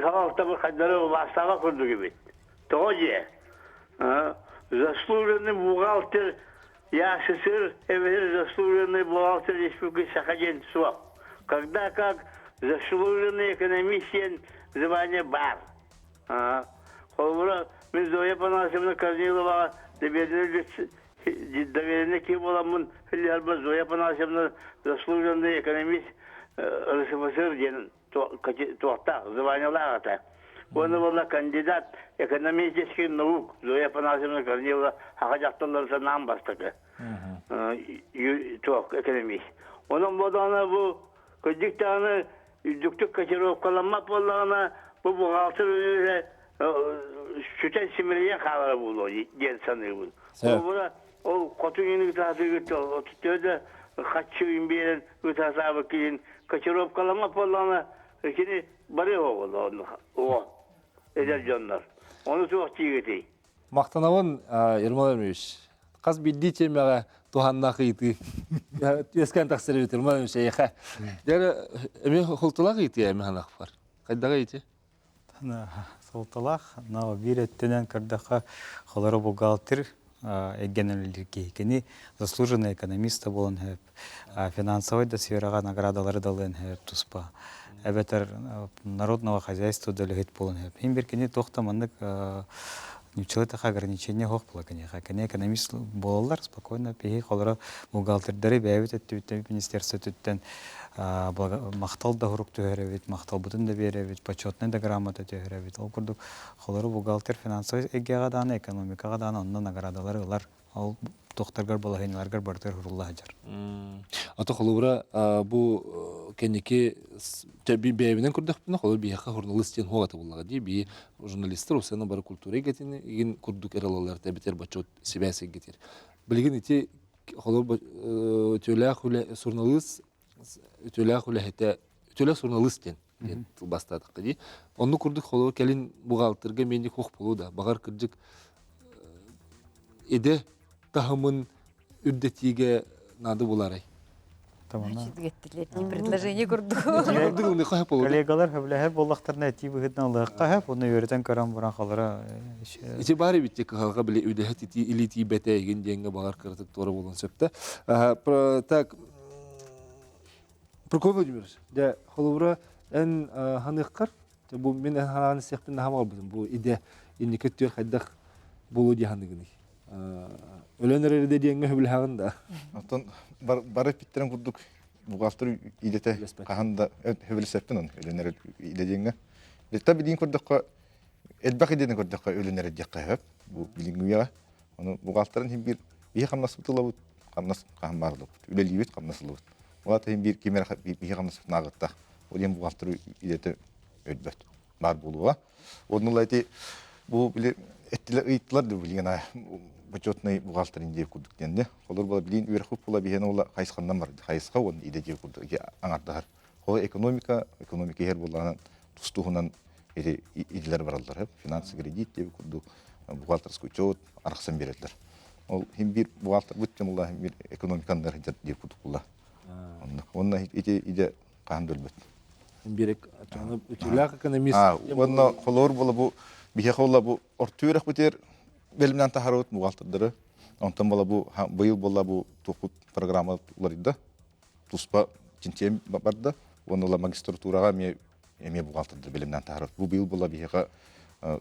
салалтабыт хайдары убаастаабат курдук эбит. Тоҕо дьиэ? Заслуженный бухгалтер ЯССР эбэтэр заслуженный бухгалтер Республики Саха диэн суох. Когда как заслуженный экономист диэн звание баар. Холобура, мин Зоя Афанасьевна Корниловаҕа доверенный киһи буоламмын Филиалбар Зоя Афанасьевна заслуженный экономист РСФСР диэн туохтаах, званиелаах этэ. Уонна буолла кандидат экономических наук Зоя Афанасьевна Корнилова саха дьахталларын санаан бастакы туох экономист. Онон буоллаҕына бу кырдьык даҕаны үрдүктүк котировкаламмат буоллаҕына, бу бухгалтер үлэтэ сүтэн симэлийэн хаалара буолуо диэн саныыбын. Холобура, ол хотун иһин ытаатыгыт төһө да хаччы иһин биэрэн ытаатаабыт киһин котировкаламмат буоллаҕына, кини барыа оҕо оҕо эдэр дьоннор. Ону туох диигитий? Махтанабын, Ермол Ермолович. Хас биирдии тиэмэҕэ туһаннаах ыйытыы. Үөскээн тахсар эбит Ермол Ермолович эйиэхэ. Дьэ, эмиэ холтулаах ыйытыы эмиэ ханахпар. Хайдаҕа ыйытыы? Суолталаах, но биир өттүнэн көрдөххө, холоро бухгалтер эйгэнэллир киһи. Кини заслуженный экономист буолан сөп, финансовай да сфераҕа наградалары да ылыан сөп туспа. Эбэтэр народного хозяйства да үлэһит буолан сөп. Хин бир кини туох да маннык нуччалыы таха ограничение суох буола киниэхэ. Кини экономист буолаллар спокойно биһи холоро бухгалтердары бэйэбит өттүбүттэн министерство өттүттэн махтал да сурук түһэрэбит, махталбытын да биэрэбит, почетнай да грамота түһэрэбит. Ол курдук холоро бухгалтер финансовай эйгэҕэ даҕаны, экономикаҕа даҕаны онно наградалары ылар. Ол туохтаргар балаһыанньаларгар барытыгар сурулла сылдьар. Ата холобура бу кэнники бэйэбинэн көрдөхпүнэ холобур биһиэхэ журналист диэн хуоҕата буллаҕа дии бии журналистар усана бары культура эйгэтин игин курдук эралалар эбэтэр бочуот сибээс эйгэтир билигин ити холобур үтүөлээх үлэ суруналыыс үтүөлээх үлэһитэ үтүөлээх суруналыыс диэн диэн тылбаастаатахха дии оннук курдук холобур кэлин бухгалтерга миэнник хуох буолуо да баҕар кырдьык идэ таһымын үрдэтиигэ наада булаарай Предложение курдук. Коллегалар хөблэһэр буоллахтарына этии быһыытынан ылыахха сөп, уонна үөрэтэн көрөн баран халара Ити баар эбит кыһалҕа били үлэһит ити илии тиийбэтэ игин диэҥҥэ баҕар кыратык туора буолуон сөп да. Так Прокопий Владимирович, дьэ холобура эн ханыаххар бу мин эн ханаан истиэхпин наһаа баҕарбытым бу идэ инники өттүгэр хайдах буолуо дии саныыгыный? Өлөн эрэр идэ диэҥҥэ сөбүлэһэҕин да? Оттон бары эппиттэрин курдук бухгалтер идэтэ хаһан да сөбүлэспэппин ону өлөн эрэр идэ диэҥҥэ. Та билигин көрдөххө элбэх идэни көрдөххө өлөн эрэр диэххэ сөп бу билиҥҥи үйэҕэ. Ону бухгалтерын иһин биир биһи хамнаспыт ылабыт, хамнас хаһан баар ылабыт, үлэлиибит, хамнас ылабыт. Ол аата иһин биир ким эрэ биһи хамнаспытын ааҕыттах. Ол иһин бухгалтер идэтэ өлбөт баар буолуоҕа. Онно ыла ити бу били эттилэр ыйыттылар да билигин бочуотунай бухгалтер диир курдук диэн де. Олор була билин үөрэхпит була биһиэн ола хайысханнан бар хайысха уонна идэ диир курдук ити аҥардаһар. Ол экономика, экономика иһэр буоллаҕына тустуһунан ити идэлэр бараллар. Финансы кредит диэби курдук бухгалтерский учет арахсан биэрэллэр. Ол хим биир бухгалтер бут тем хим биир экономиканнар диир курдук була. Онно ити идэ хаһан да өлбөт. Биир үтүлээх экономист. Уонна холоор була бу биһиэхэ була бу орто үөрэх битэр бэлэмнээн таһаарыбыт бухгалтердары. Онтон була бу быйыл була бу тухпут программа уларыйда. Туспа чинчийэн барда. Уонна ыла магистратураҕа эмиэ эмиэ бухгалтердар бэлэмнээн таһаарар. Бу быйыл була биһиэхэ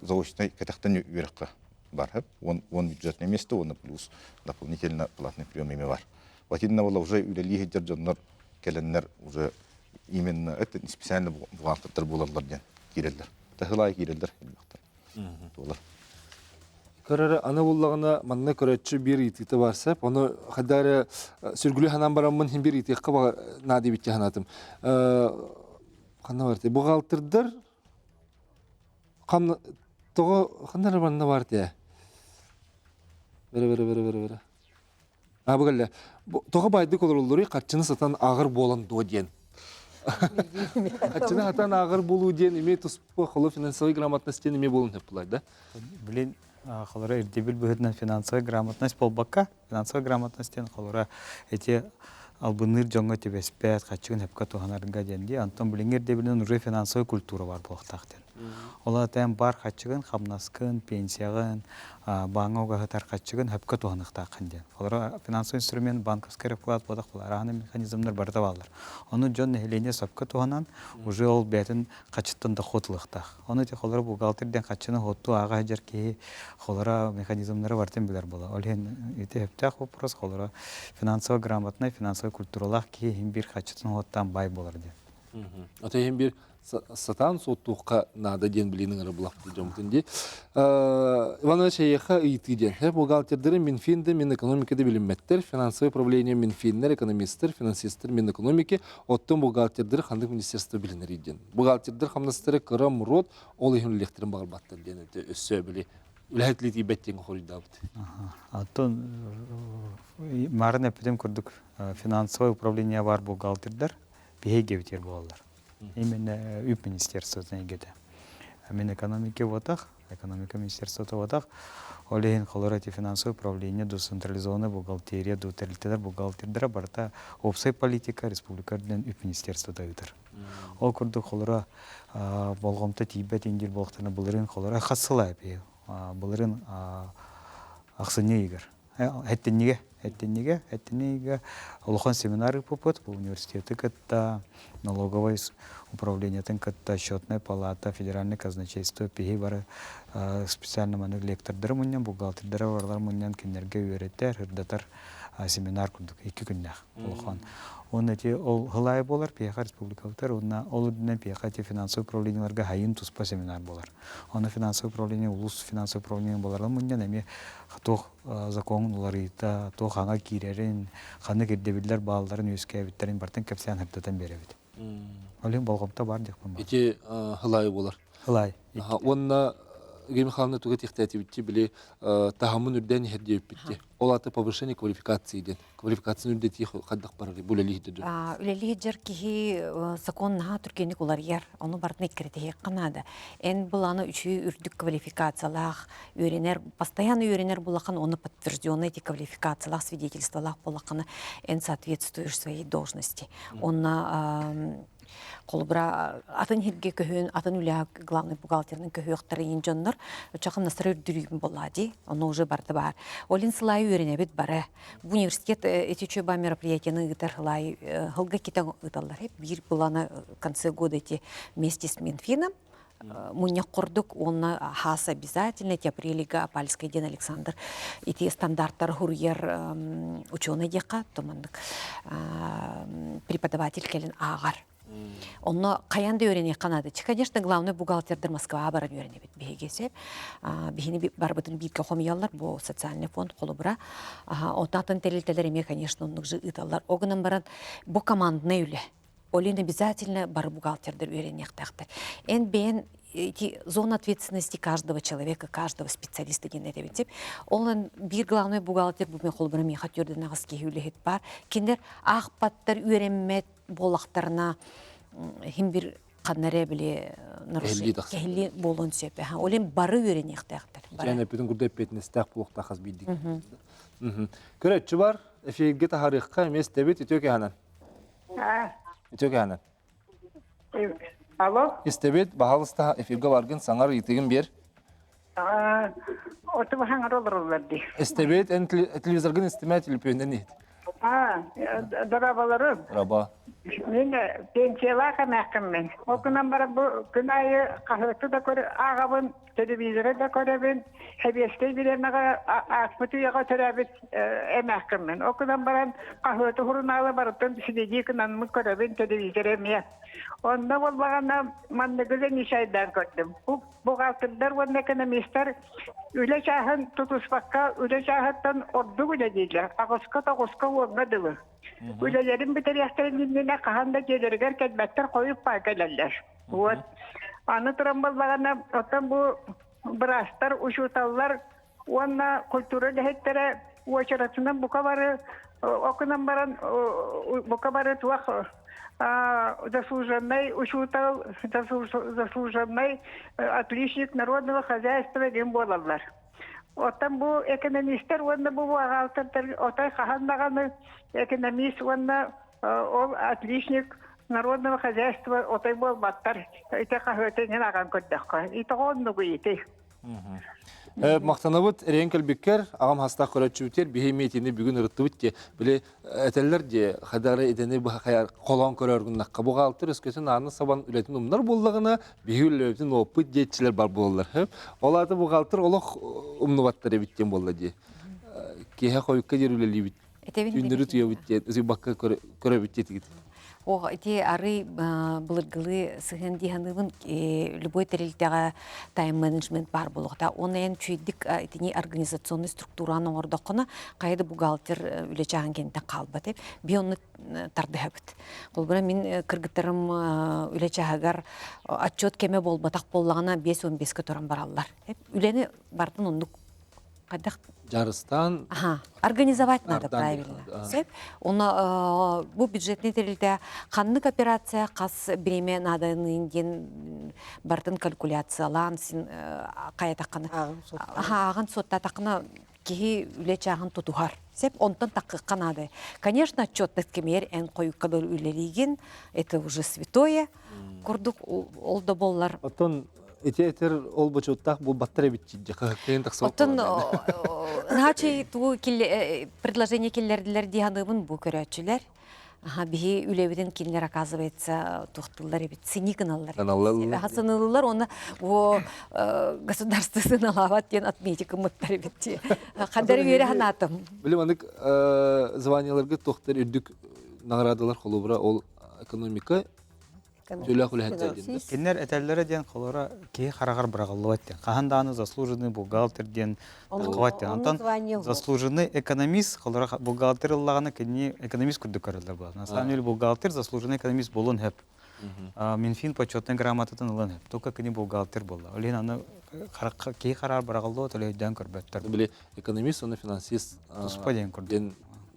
заочнай кэтэхтэн үөрэххэ бар. Он бюджетное место, уонна плюс дополнительно платный прием эмиэ бар. Латинна була уже үлэлии сылдьар дьоннор кэлэннэр уже именно это не специально бухгалтердар буолаллар диэн киирэллэр. Таһылаай киирэллэр элбэхтэр. Туолар. Көрөрө аны буллаҕына манна көрөөччү биир ыйытыыта бар сөп. Ону хайда эрэ сүргүлүү санаан бараммын хин биир ыйытыахха наада эбит дии санаатым. Ханна бар Бухгалтердар ханна тоҕо ханна эрэ манна бар тээ. Бэрэ бэрэ бэрэ бэрэ бэрэ. А бу кэллэ. Тоҕо баайдык олороллоруй харчыны сатан ааҕар буолан дуо диэн. Харчыны сатан ааҕар буолуу диэн эмиэ туспа холу финансовый грамотность диэн эмиэ буолун сөп да? Блин, холоро ирдэбил быһыытынан финансовая грамотность буолбакка, финансовая грамотность диэн холоро эти албынныыр дьоҥҥо түбэспэт, хаччыгын сөпкө туһанарга диэн дии. Онтон билиҥҥи ирдэбилинэн уже финансовая культура бар буолуохтаах диэн. Ол аата эн бар хаччыгын, хамнаскын, пенсияҕын, бааҥҥа угаһытар хаччыгын сөпкө туһаныахтааххын диэн. Олоро финансовый инструмент, банковский вклад буолах арааны механизмнар барыта бааллар. Ону дьон нэһилиэнньэ сөпкө туһанан, уже ол бэйэтин хаччыттан дохуот ылыахтаах. Ону ити холоро бухгалтер диэн хаччыны хоттуу ааҕа сылдьар киһи холоро механизмнары барытын билэр буола. Ол иһин ити сөптөөх вопрос холоро финансово грамотнай, финансовый культуралаах киһи иһин биир хаччытын хоттаан бай буолар диэн. Ата иһин биир сатаан суоттуохха наада диэн билиин ыҥыра булахпыт дьоммутун дии. Иван Иванович эйиэхэ ыйытыы диэн. Бухгалтердары Минфин да Минэкономика да билиммэттэр, финансовое управление Минфиннэр, экономисттар, финансисттар Минэкономики, оттон бухгалтердары ханнык министерство билинэрий диэн. Бухгалтердар хамнастара кыра мурод, ол иһин үлэлиэхтэрин баҕарбаттар диэн өссө били үлэһит илиитийбэт диэн хоруйдаабыт. Оттон марын эппитим курдук финансовое управление бар бухгалтердар биһиги битир буолаллар. Именно үп министерствотын эйгэтэ. Мин экономика буотах, экономика министерствота буотах, ол иһин холор эти финансовое управление, ду централизованная бухгалтерия, ду тэрилтэлэр бухгалтердара барыта уопсай политика республика үрдүнэн үп министерствота ыытар. Ол курдук холоро болҕомто тиийбэт индир буолахтарына былырыын холоро хас сыл былырыын ахсынньы ыйыгар Эттиннигэ, эттиннигэ, эттиннигэ улахан семинар ыыппыппыт. Бу университеты кытта, налоговай управлениетын кытта, счетная палата, федеральное казначейство, пиһи бары специально маннык лектордары мунньан, бухгалтердары барылар мунньан кинилэргэ үөрэтэр, ырдатар семинар курдук икки күннээх улахан. Уонна ити ол хылаайы буолар пиэхэ республикабытар уонна ол үрдүнэн пиэхэ ити финансовый управлениеларга хайын туспа семинар буолар. Онно финансовый управление, улуус финансовый управление буоларын мунньан эмиэ туох закон уларыйта, туох хаҥа киирэрин, ханнык ирдэбиллэр баалларын үөскээбиттэрин барытын кэпсээн сырдатан биэрэбит. Ол иһин болҕомто баар диэхпин баар. Ити хылаайы буолар. Хылаай. Уонна Евгений Михайловна туга тиэхтээтибитти били таһымын үрдээн иһэр диэбиппитти. Ол аата повышение квалификации диэн. Квалификацияны үрдэтии хайдах барар бу үлэлии сылдьар Үлэлии сылдьар киһи закон наһаа түргэнник уларыйар. Ону барытын эккирэтиһиэххэ наада. Эн былааны үчүгэй үрдүк квалификациялаах үөрэнэр, постоянно үөрэнэр булахан, оны подтвержденный эти квалификациялаах, свидетельстволаах булахана эн соответствуешь своей должности. Онно Холобура, атын сиргэ көһүн, атын үлэ главный бухгалтерын көһүөхтэрин иин дьоннор чахым насыр үрдүрүүм буолла дии. Ону уже барда бар. Олин сылайы үөрэнэбит бары. Бу университет эти чөба мероприятияны ыытар сылай хылга китен ыыталлар. Биир быланы конце года эти вместе с Минфином мунньах курдук уонна хаас обязательно эти апрелига Апальскай диэн Александр ити стандарттар хуруйар ученый диэххэ туманнык преподаватель кэлин ааҕар. Онно хайан да үөрэниэххэ наада. Конечно, главный бухгалтердар Москваҕа баран үөрэнэбит биһиги сөп. Биһини барбытын бииргэ хомуйаллар бу социальный фонд холобура. Отатын тэрилтэлэр эмиэ, конечно, оннук же ыыталлар. Ол гынан баран бу командный үлэ. Олин обязательно бары бухгалтердар үөрэниэхтээхтэр. Эн бэйэн эти зона ответственности каждого человека, каждого специалиста диэн этэбин сеп. Ол биир главный бухгалтер бу мен холбура миэхэ түрдэн аҕыс киһи үлэһит бар. Кинилэр аахпаттар, үөрэммэт буоллахтарына хим бир ханна эрэ били нарушение кэһиллии буолуон сөп. Ол бары үөрэниэхтээхтэр. Дьэн эппитин курдук эппиэтинэстээх буолуохтаах хас биирдик. Көрөччү бар, эфиргэ таһарыахха эмиэ истэбит үтүө кэһанан. Үтүө кэһэнэн. Алло. Истэбит, баһалыста эфиргэ баргын саҥар ыйытыгын биэр. Оту баһаҥар олороллор дии. Истэбит, эн телевизоргын истимэ, телепүөннэн иһит. А, дорабаларым. Раба. Мин пенсиялаах эмээххиммин. Ол гынан баран бу күн аайы хаһыаты да көр ааҕабын, телевизоры да көрөбүн, сэбиэскэй бириэмэҕэ ааспыт үйэҕэ төрөөбүт эмээххиммин. Ол гынан баран хаһыаты сурунаалы барытын сидии гынаммын көрөбүн, телевизор эмиэ. Онно буоллаҕына манныгы да нишайдаан көрдүм. Бухгалтердар уонна экономистар Үлэ чааһын тутуспакка, үлэ чааһыттан ордук үлэлииллэр. Аҕыска, тоҕуска, уоҥҥа дылы. Үлэлэрин бүтэриэхтэрин иннинэ хаһан да дьиэлэригэр кэлбэттэр, хойут паа кэлэллэр. Вот. Аны туран буоллаҕына, оттон бу быраастар, учууталлар уонна культура үлэһиттэрэ уочаратынан бука бары окунан баран бука бары туох заслуженный учуутал, заслуженный отличник народного хозяйства диэн буолаллар. Оттон бу экономистэр уонна бу буҕаалтырдар отой хаһан даҕаны экономист уонна ол отличник народного хозяйства отой буолбаттар. Ити хаһыаты иҥин аҕан көрдөххө. Итоҕо оннугу ити. Махтанабыт эрэйэн кэлбиккэр, аҕам хастаах көрөөччүбүтүгэр биһи миитини бүгүн ырыттыбыт дии. Били этэллэр дии, хадары идэни холоон көрөр гыннахха буҕаалтыр өскөтүн ааны сабан үлэтин умнар буоллаҕына, биһи үлэбитин оппут диэччилэр бар буолаллар. Ол аата буҕаалтыр олох умнубаттар эбит диэн буолла дии. Киэһэ хойукка диэри үлэлиибит. Түүннэри утуйабыт диэн, утуйбакка көрөбүт диэтигит. О, ити арый былыргылыы сыһыан дии саныыбын любой тэрилтэҕэ тайм-менеджмент баар буолуохта. Уонна эн үчүгэйдик итини организационный структураны оҥордоххуна, хайа да бухгалтер үлэ чааһын кэнниттэн хаалбат. Би онно тардыһабыт. Холобура мин кыргыттарым үлэ чааһыгар отчет кэмэ буолбатах буоллаҕына 5-15-ке туран бараллар. Үлэни бартын оннук хайдах Дьарыстаан Ага, организовать надо правильно. Сөп. Оны бу бюджетный тэрилтэ ханнык операция хас бириэмэ нааданы диэн бартын калькуляциялаан син хайатаххына ааҕын суоттаатаххына киһи үлэ чааһын тутуһар. Сеп онтон таккыкка наада. Конечно, отчетность кэмигэр эн хойукка дылы үлэлиигин, это уже святое. Курдук ол да боллар. Оттон Ити этер ол бочуоттаах буолбаттар эбит дии хаһыктыйан тахсыбат Оттон наачый тугу предложение киллэрдилэр дии саныыбын бу көрөөччүлэр. Аха биһи үлэбитин кинилэр оказывается туохтууллар эбит сини гыналлар. Сыналлар уонна бу государство сыналаабат диэн отметик гыммыттар эбит дии. Хандар үөрэ санаатым. Билим анык званияларга туохтар үрдүк наградалар холобура ол экономика Төлөөх үлэһиттэр диэн. Кинилэр этэллэрэ диэн холоро киһи хараҕар быраҕыллыбат диэн. Хаһан даҕаны заслуженный бухгалтер диэн таххыбат диэн. Онтон заслуженный экономист холоро бухгалтер ыллаҕына кинини экономист курдук көрөллөр буолар. На самом деле бухгалтер заслуженный экономист буолуон сөп. Минфин почетный грамотатын ылан сөп. Только кини бухгалтер буолла. Ол иһин аны киһи хараҕар быраҕыллыбат, ол өйдөөн көрбөттөр. Били экономист уонна финансист туспа диэн курдук.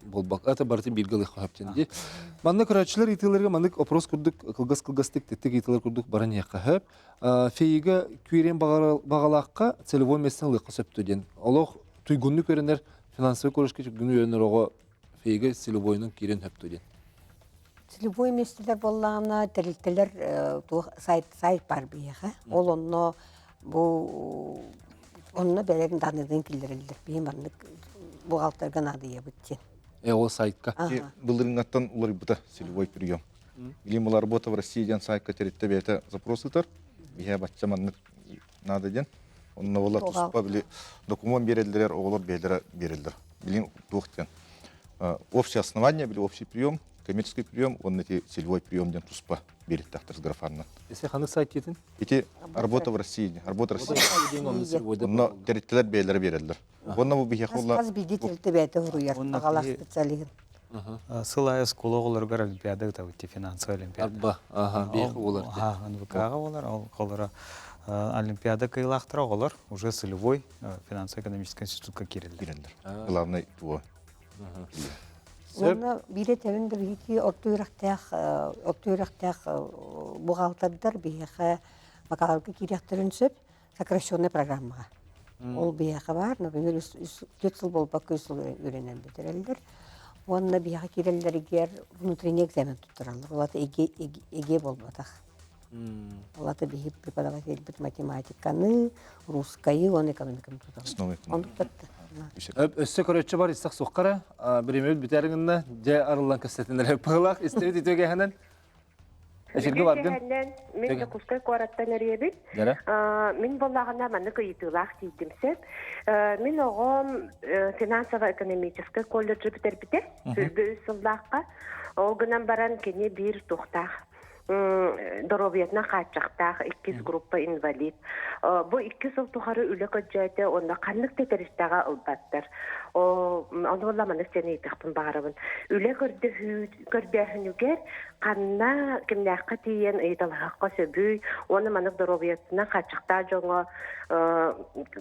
Буолбак. Это барыты бииргэ ылыахха сөп дии. Манна көрөөччүлэр ыйытыыларга маннык опрос курдук кылгас-кылгастык тэттик ыйытыылар курдук баран иһиэххэ сөп. Фейигэ күүрэн баҕалаахха целевой местен ылыахха сөптө диэн. Олох туйгуннук үөрэнэр финансовый колледжка туйгун үөрэнэр оҕо фейигэ целевойунан киирэн сөптө диэн. Целевой местелер буоллаҕына тэрилтэлэр туох сайт сайт бар биһиэхэ. Ол онно бу онно бэлэм данныйдын киллэрэллэр. Биһи маннык бухгалтерга наадыйабыт диэн. Э, ол сайтка. Былырыҥҥаттан уларыйбыта целевой прием. Билим была работа в России диэн сайтка тэрилтэ бэйэтэ запрос ыытар. Биһэ бачча маннык надо диэн. Онно була туспа били документ береллер, оҕолор бэйэлэрэ береллер. Билим туох диэн. Общее основание, били общий прием, коммерческий прием, он эти целевой прием диэн туспа бериттахтар графанна. Эсе ханнык сайт диэтин? Ити работа в России, работа России. Онно тэрилтэлэр бэйэлэрэ биэрэллэр. Уонна бу биһиэхэ ула Хас биирдии тэрилтэ бэйэтэ суруйар, аҕалаах специалиһын. Сыл аайы оскуола оҕолоругар олимпиада ыытабыт финансовая олимпиада. Арба, аха, биһиэхэ буолар. Аха, НВК-ҕа буолар, ол оҕолоро олимпиада кыайыылаахтара оҕолор уже целевой финансово-экономический институтка киирэллэр. Киирэллэр. Главный туо. Уонна биир этэбин да биһиги орто үөрэхтээх орто үөрэхтээх бухгалтердар биһиэхэ бакалаврга киириэхтэрин сөп сокращенная программаҕа. Ол биһиэхэ баар, например, түөрт сыл буолбакка үс сыл үөрэнэн бүтэрэллэр. Уонна биһиэхэ киирэллэригэр внутренний экзамен туттараллар. Ол аата ЭГЭ, ЭГЭ буолбатах. Ол аата биһи преподавательбит математиканы, русскайы уонна экономиканы туталлар. Оннук Өссө көрөччү бар истэх суоххара биримэбит бүтэр гынна дьэ арыллан кэпсэтиннэр пыһылаах истэбит үтүөгэһинэн Эфиргэ бардым. Мин Дьокуускай куораттан эрийэбит. Мин буоллаҕына маннык ыйытыылаах тиийдим сөп. Мин оҕом финансово-экономическай колледжы бүтэрбитэ. Сүүрбэ үс сыллаахха. Ол гынан баран кини биир туохтаах. Доруобуйатынан хааччахтаах иккис группа инвалид. Бу икки сыл тухары үлэ көрдөөтө уонна ханнык да тэрилтэҕэ ылбаттар. Ону буолла маннык диэн ыйытыахпын баҕарабын. Үлэ көрдөһүү көрдөөһүнүгэр ханна кимнээххэ тиийэн ыйыталаһыахха сөбүй уонна маннык доруобуйатынан хааччахтаах дьоҥҥо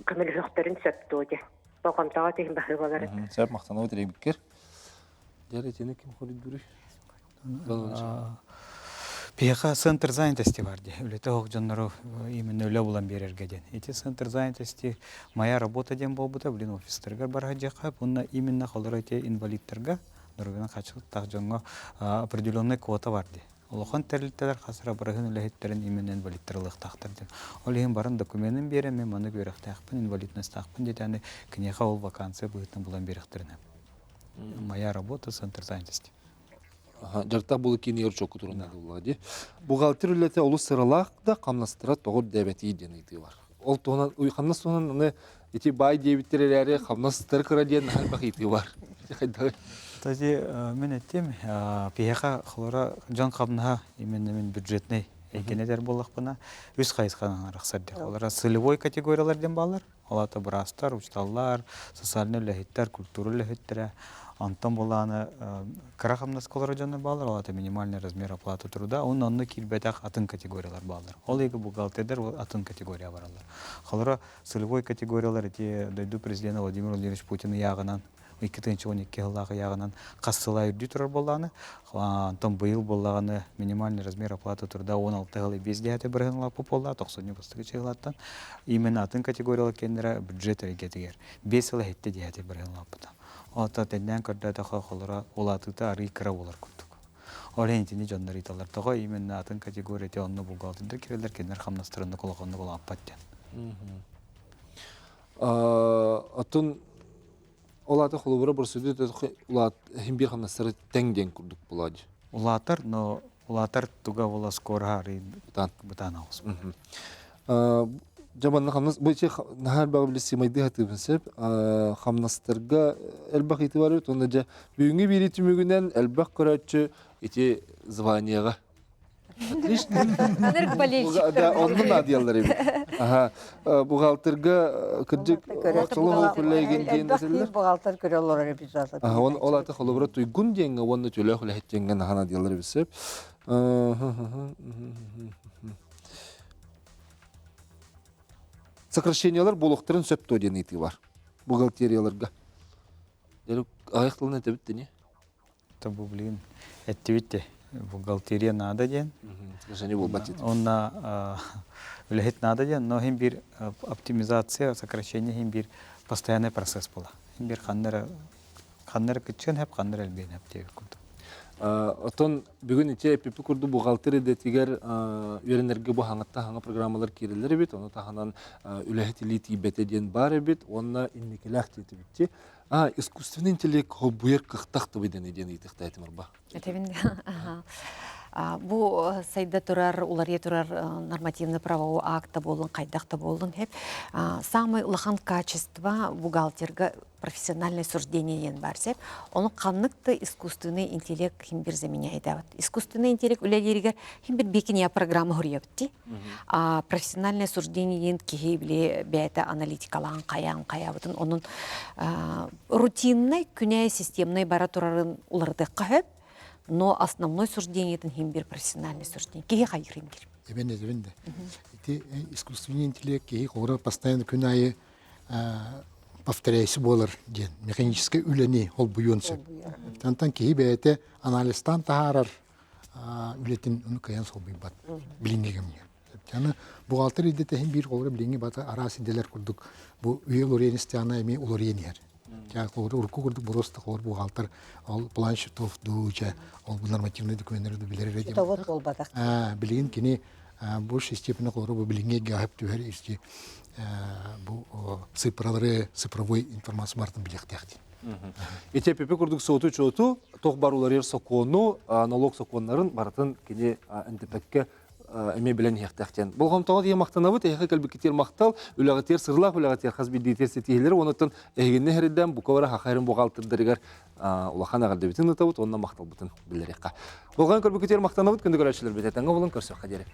көмөлөһүөхтэрин сөп дуо диэн. Болҕомтоҕо тиһин баһыыбаларын. Сөп, махтанабыт эрийбиккэр. Дьэ, итини ким хоруйдууруй? Биһиэхэ центр занятости бар дии. Үлэтэ суох дьоннору именно үлэ булан биэрэргэ диэн. Ити центр занятости моя работа диэн буолбута, блин, офистарыгар бара сылдьыахха, уонна именно холоро ити инвалидтарга, доруобуйанан хааччахтаах дьоҥҥо определенный квота бар дии. Улахан тэрилтэлэр хас эрэ барыһын үлэһиттэрин именно инвалидтар ылыахтаахтар диэн. Ол иһин баран докуменын биэрэн, мин маннык үөрэхтээхпин, инвалидностаахпын диэтэни киниэхэ ол вакансия быһыытынан булан биэриэхтэрин Моя работа центр занятости. Дьарыктаах буолуу киинигэр учуокка туран наадаллаҕа дии. Бухгалтер үлэтэ олус сыралаах да хамнастара тоҕо үрдээбэтий диэн ыйытыы бар. Ол туһунан хамнас туһунан аны ити баай диэбиттэр эрээри хамнастар кыра диэн наһаа элбэх ыйытыы бар. Хайдаҕый? Кстати, мин эттим, биһиэхэ холоро дьон хамнаһа именно мин бюджетный эйгэни этэр буоллахпына үс хайысханан арахсар диэх. Олара целевой категориялар диэн бааллар. Ол аата быраастар, учууталлар, социальнай үлэһиттэр, культура үлэһиттэрэ. Онтон булааны кыра хамнаска олорор дьоннор бааллар, ол аата минимальный размер оплаты труда. Уонна онно киирбэтэх атын категориялар бааллар. Ол иһигэр бухгалтердар атын категория бараллар. Холоро целевой категориялар ити дойду президена Владимир Владимирович Путин ыйааҕынан 2012 сыллаах ыйааҕынан хас сыл үрдүү турар буоллаҕына, онтон быйыл буоллаҕына минимальный размер оплаты труда 16 сыл 5 десятый бырыһын лаппы буолла, тохсунньу бастакы чыһылаттан. Именно атын категориялар кэннэрэ бюджет эйгэтигэр 5 сыл 7 десятый бырыһын лаппыта. Оттон тэннээн көрдөөтөхө холоро улаатыыта арыый кыра буолар курдук. Ол иһин итини дьоннор ыйыталлар. Тоҕо именно атын категория ити онно бухгалтердар кирэллэр, кинилэр хамнастарыннык улаханнык улааппат диэн. Оттон ол аата холобура процедура улаат иһин биир хамнастары тэҥ диэн курдук буолаа дии. Улаатар, но улаатар туга була скоро арый Бытаан. бытаан оҕус. Дьэ манна хамнас бу ичи наһаа элбэҕи билэ симайдыы сатыыбын сөп. Хамнастарга элбэх ыйытыы бар эбит. Уонна дьэ бүгүҥҥү биэрии түмүгүнэн элбэх көрөөччү ити званиеҕа Отлично. Ынырык болельщиктар. Да, онно наадыйаллар эбит. Аха. Бухгалтерга кырдьык охсолох күллэйгин диэн этэллэр. Бухгалтер көрө олорор эбит. Аха, он ол аты холобура туйгун диэҥҥэ уонна төлөөх үлэһит диэҥҥэ наһаа наадыйаллар эбит сөп. Сокращениялар буолуохтарын сөп дуо диэн ыйытыы бар. Бухгалтерияларга. Аҕыйах тылын этэбит дини. Бу билигин эттибит де бухгалтерия наада диэн. Сокращение буолбат диэн. Онна үлэһит наада диэн, но иһин биир оптимизация, сокращение иһин биир постоянный процесс буола. Иһин биир ханна эрэ ханна эрэ кыччыан хэп, ханна эрэ элбиэн хэп диэбит курдук. Оттон бүгүн ити эпипи курдук бухгалтер идэтигэр үөрэнэргэ бу хаҥатта хаҥа программалар киирэллэр эбит, ону таһынан үлэһит илии тиийбэтэ диэн баар эбит уонна инникилээх диэтибитти. А, искусственный интеллект холбуйар кыахтаах тыбыйданы диэн ыйытыахтаатым арба. Этебин бу сайда турар, уларыйа турар нормативный правовой акта буолун, хайдах да буолун хеп. Самый улахан качество бухгалтерга профессиональное суждение диэн бар сеп. Ону ханнык да искусственный интеллект хим бир заменяет. Искусственный интеллект үлэлииригэр хим бир бикиния программа хуруйабыт ти. А профессиональное суждение диэн киһи били бэйэтэ аналитикалаан хайаан хайаабытын онон рутиннай күнэ системнай бара турарын уларытыахха сөп но основной суждениетин хим бир профессиональный суждение киһи хайыр им бир Эбен эбен да. Ити искусственный интеллект киһи холоро постоянно күн аайы повторяйсы буолар диэн механическай үлэни холбуйуон сөп. Тантан киһи бэйэтэ анализтаан таһаарар үлэтин ону кыайан солбуйбат билиҥҥи кэмҥэ. Аны бухгалтер идэтэ иһин биир холобура билиҥҥи бата араас идэлэр курдук бу үйэ уларыйан истэҕинэ эмиэ уларыйан иһэр. Чэ холобура урукку курдук боруоста холобур бухгалтер ол план счетов дуу чэ ол бу нормативный докуменнары да билэр эрэ диэн Счетовод буолбатах. Билигин кини большей степени холобура бу билиҥҥи эйгэҕэ түһэр исти бу цифралары цифровой информация барытын билиэхтээх диэн. Ити эпипи курдук суоту-чуоту, туох бар уларыйар сокуону, налог сокуоннарын барытын кини НТП-кке эмиэ билэн иһиэхтээх диэн. Болҕомтоҕо тиийэ махтанабыт, эһиэхэ кэлбиккитигэр махтал, үлэҕитигэр сырылаах үлэҕитигэр хас биирдиитигэр ситиһиилэри уонуттан эһигинни эһэрдээн бука бара хахайрын буҕаалтырдарыгар улахан эҕэрдэбитин ыытабыт уонна махталбытын биллэриэххэ. Болҕойон көрбүккүтүгэр махтанабыт, күндү көрөөччүлэрбит этэҥҥэ буолун көрсүөххэ диэри.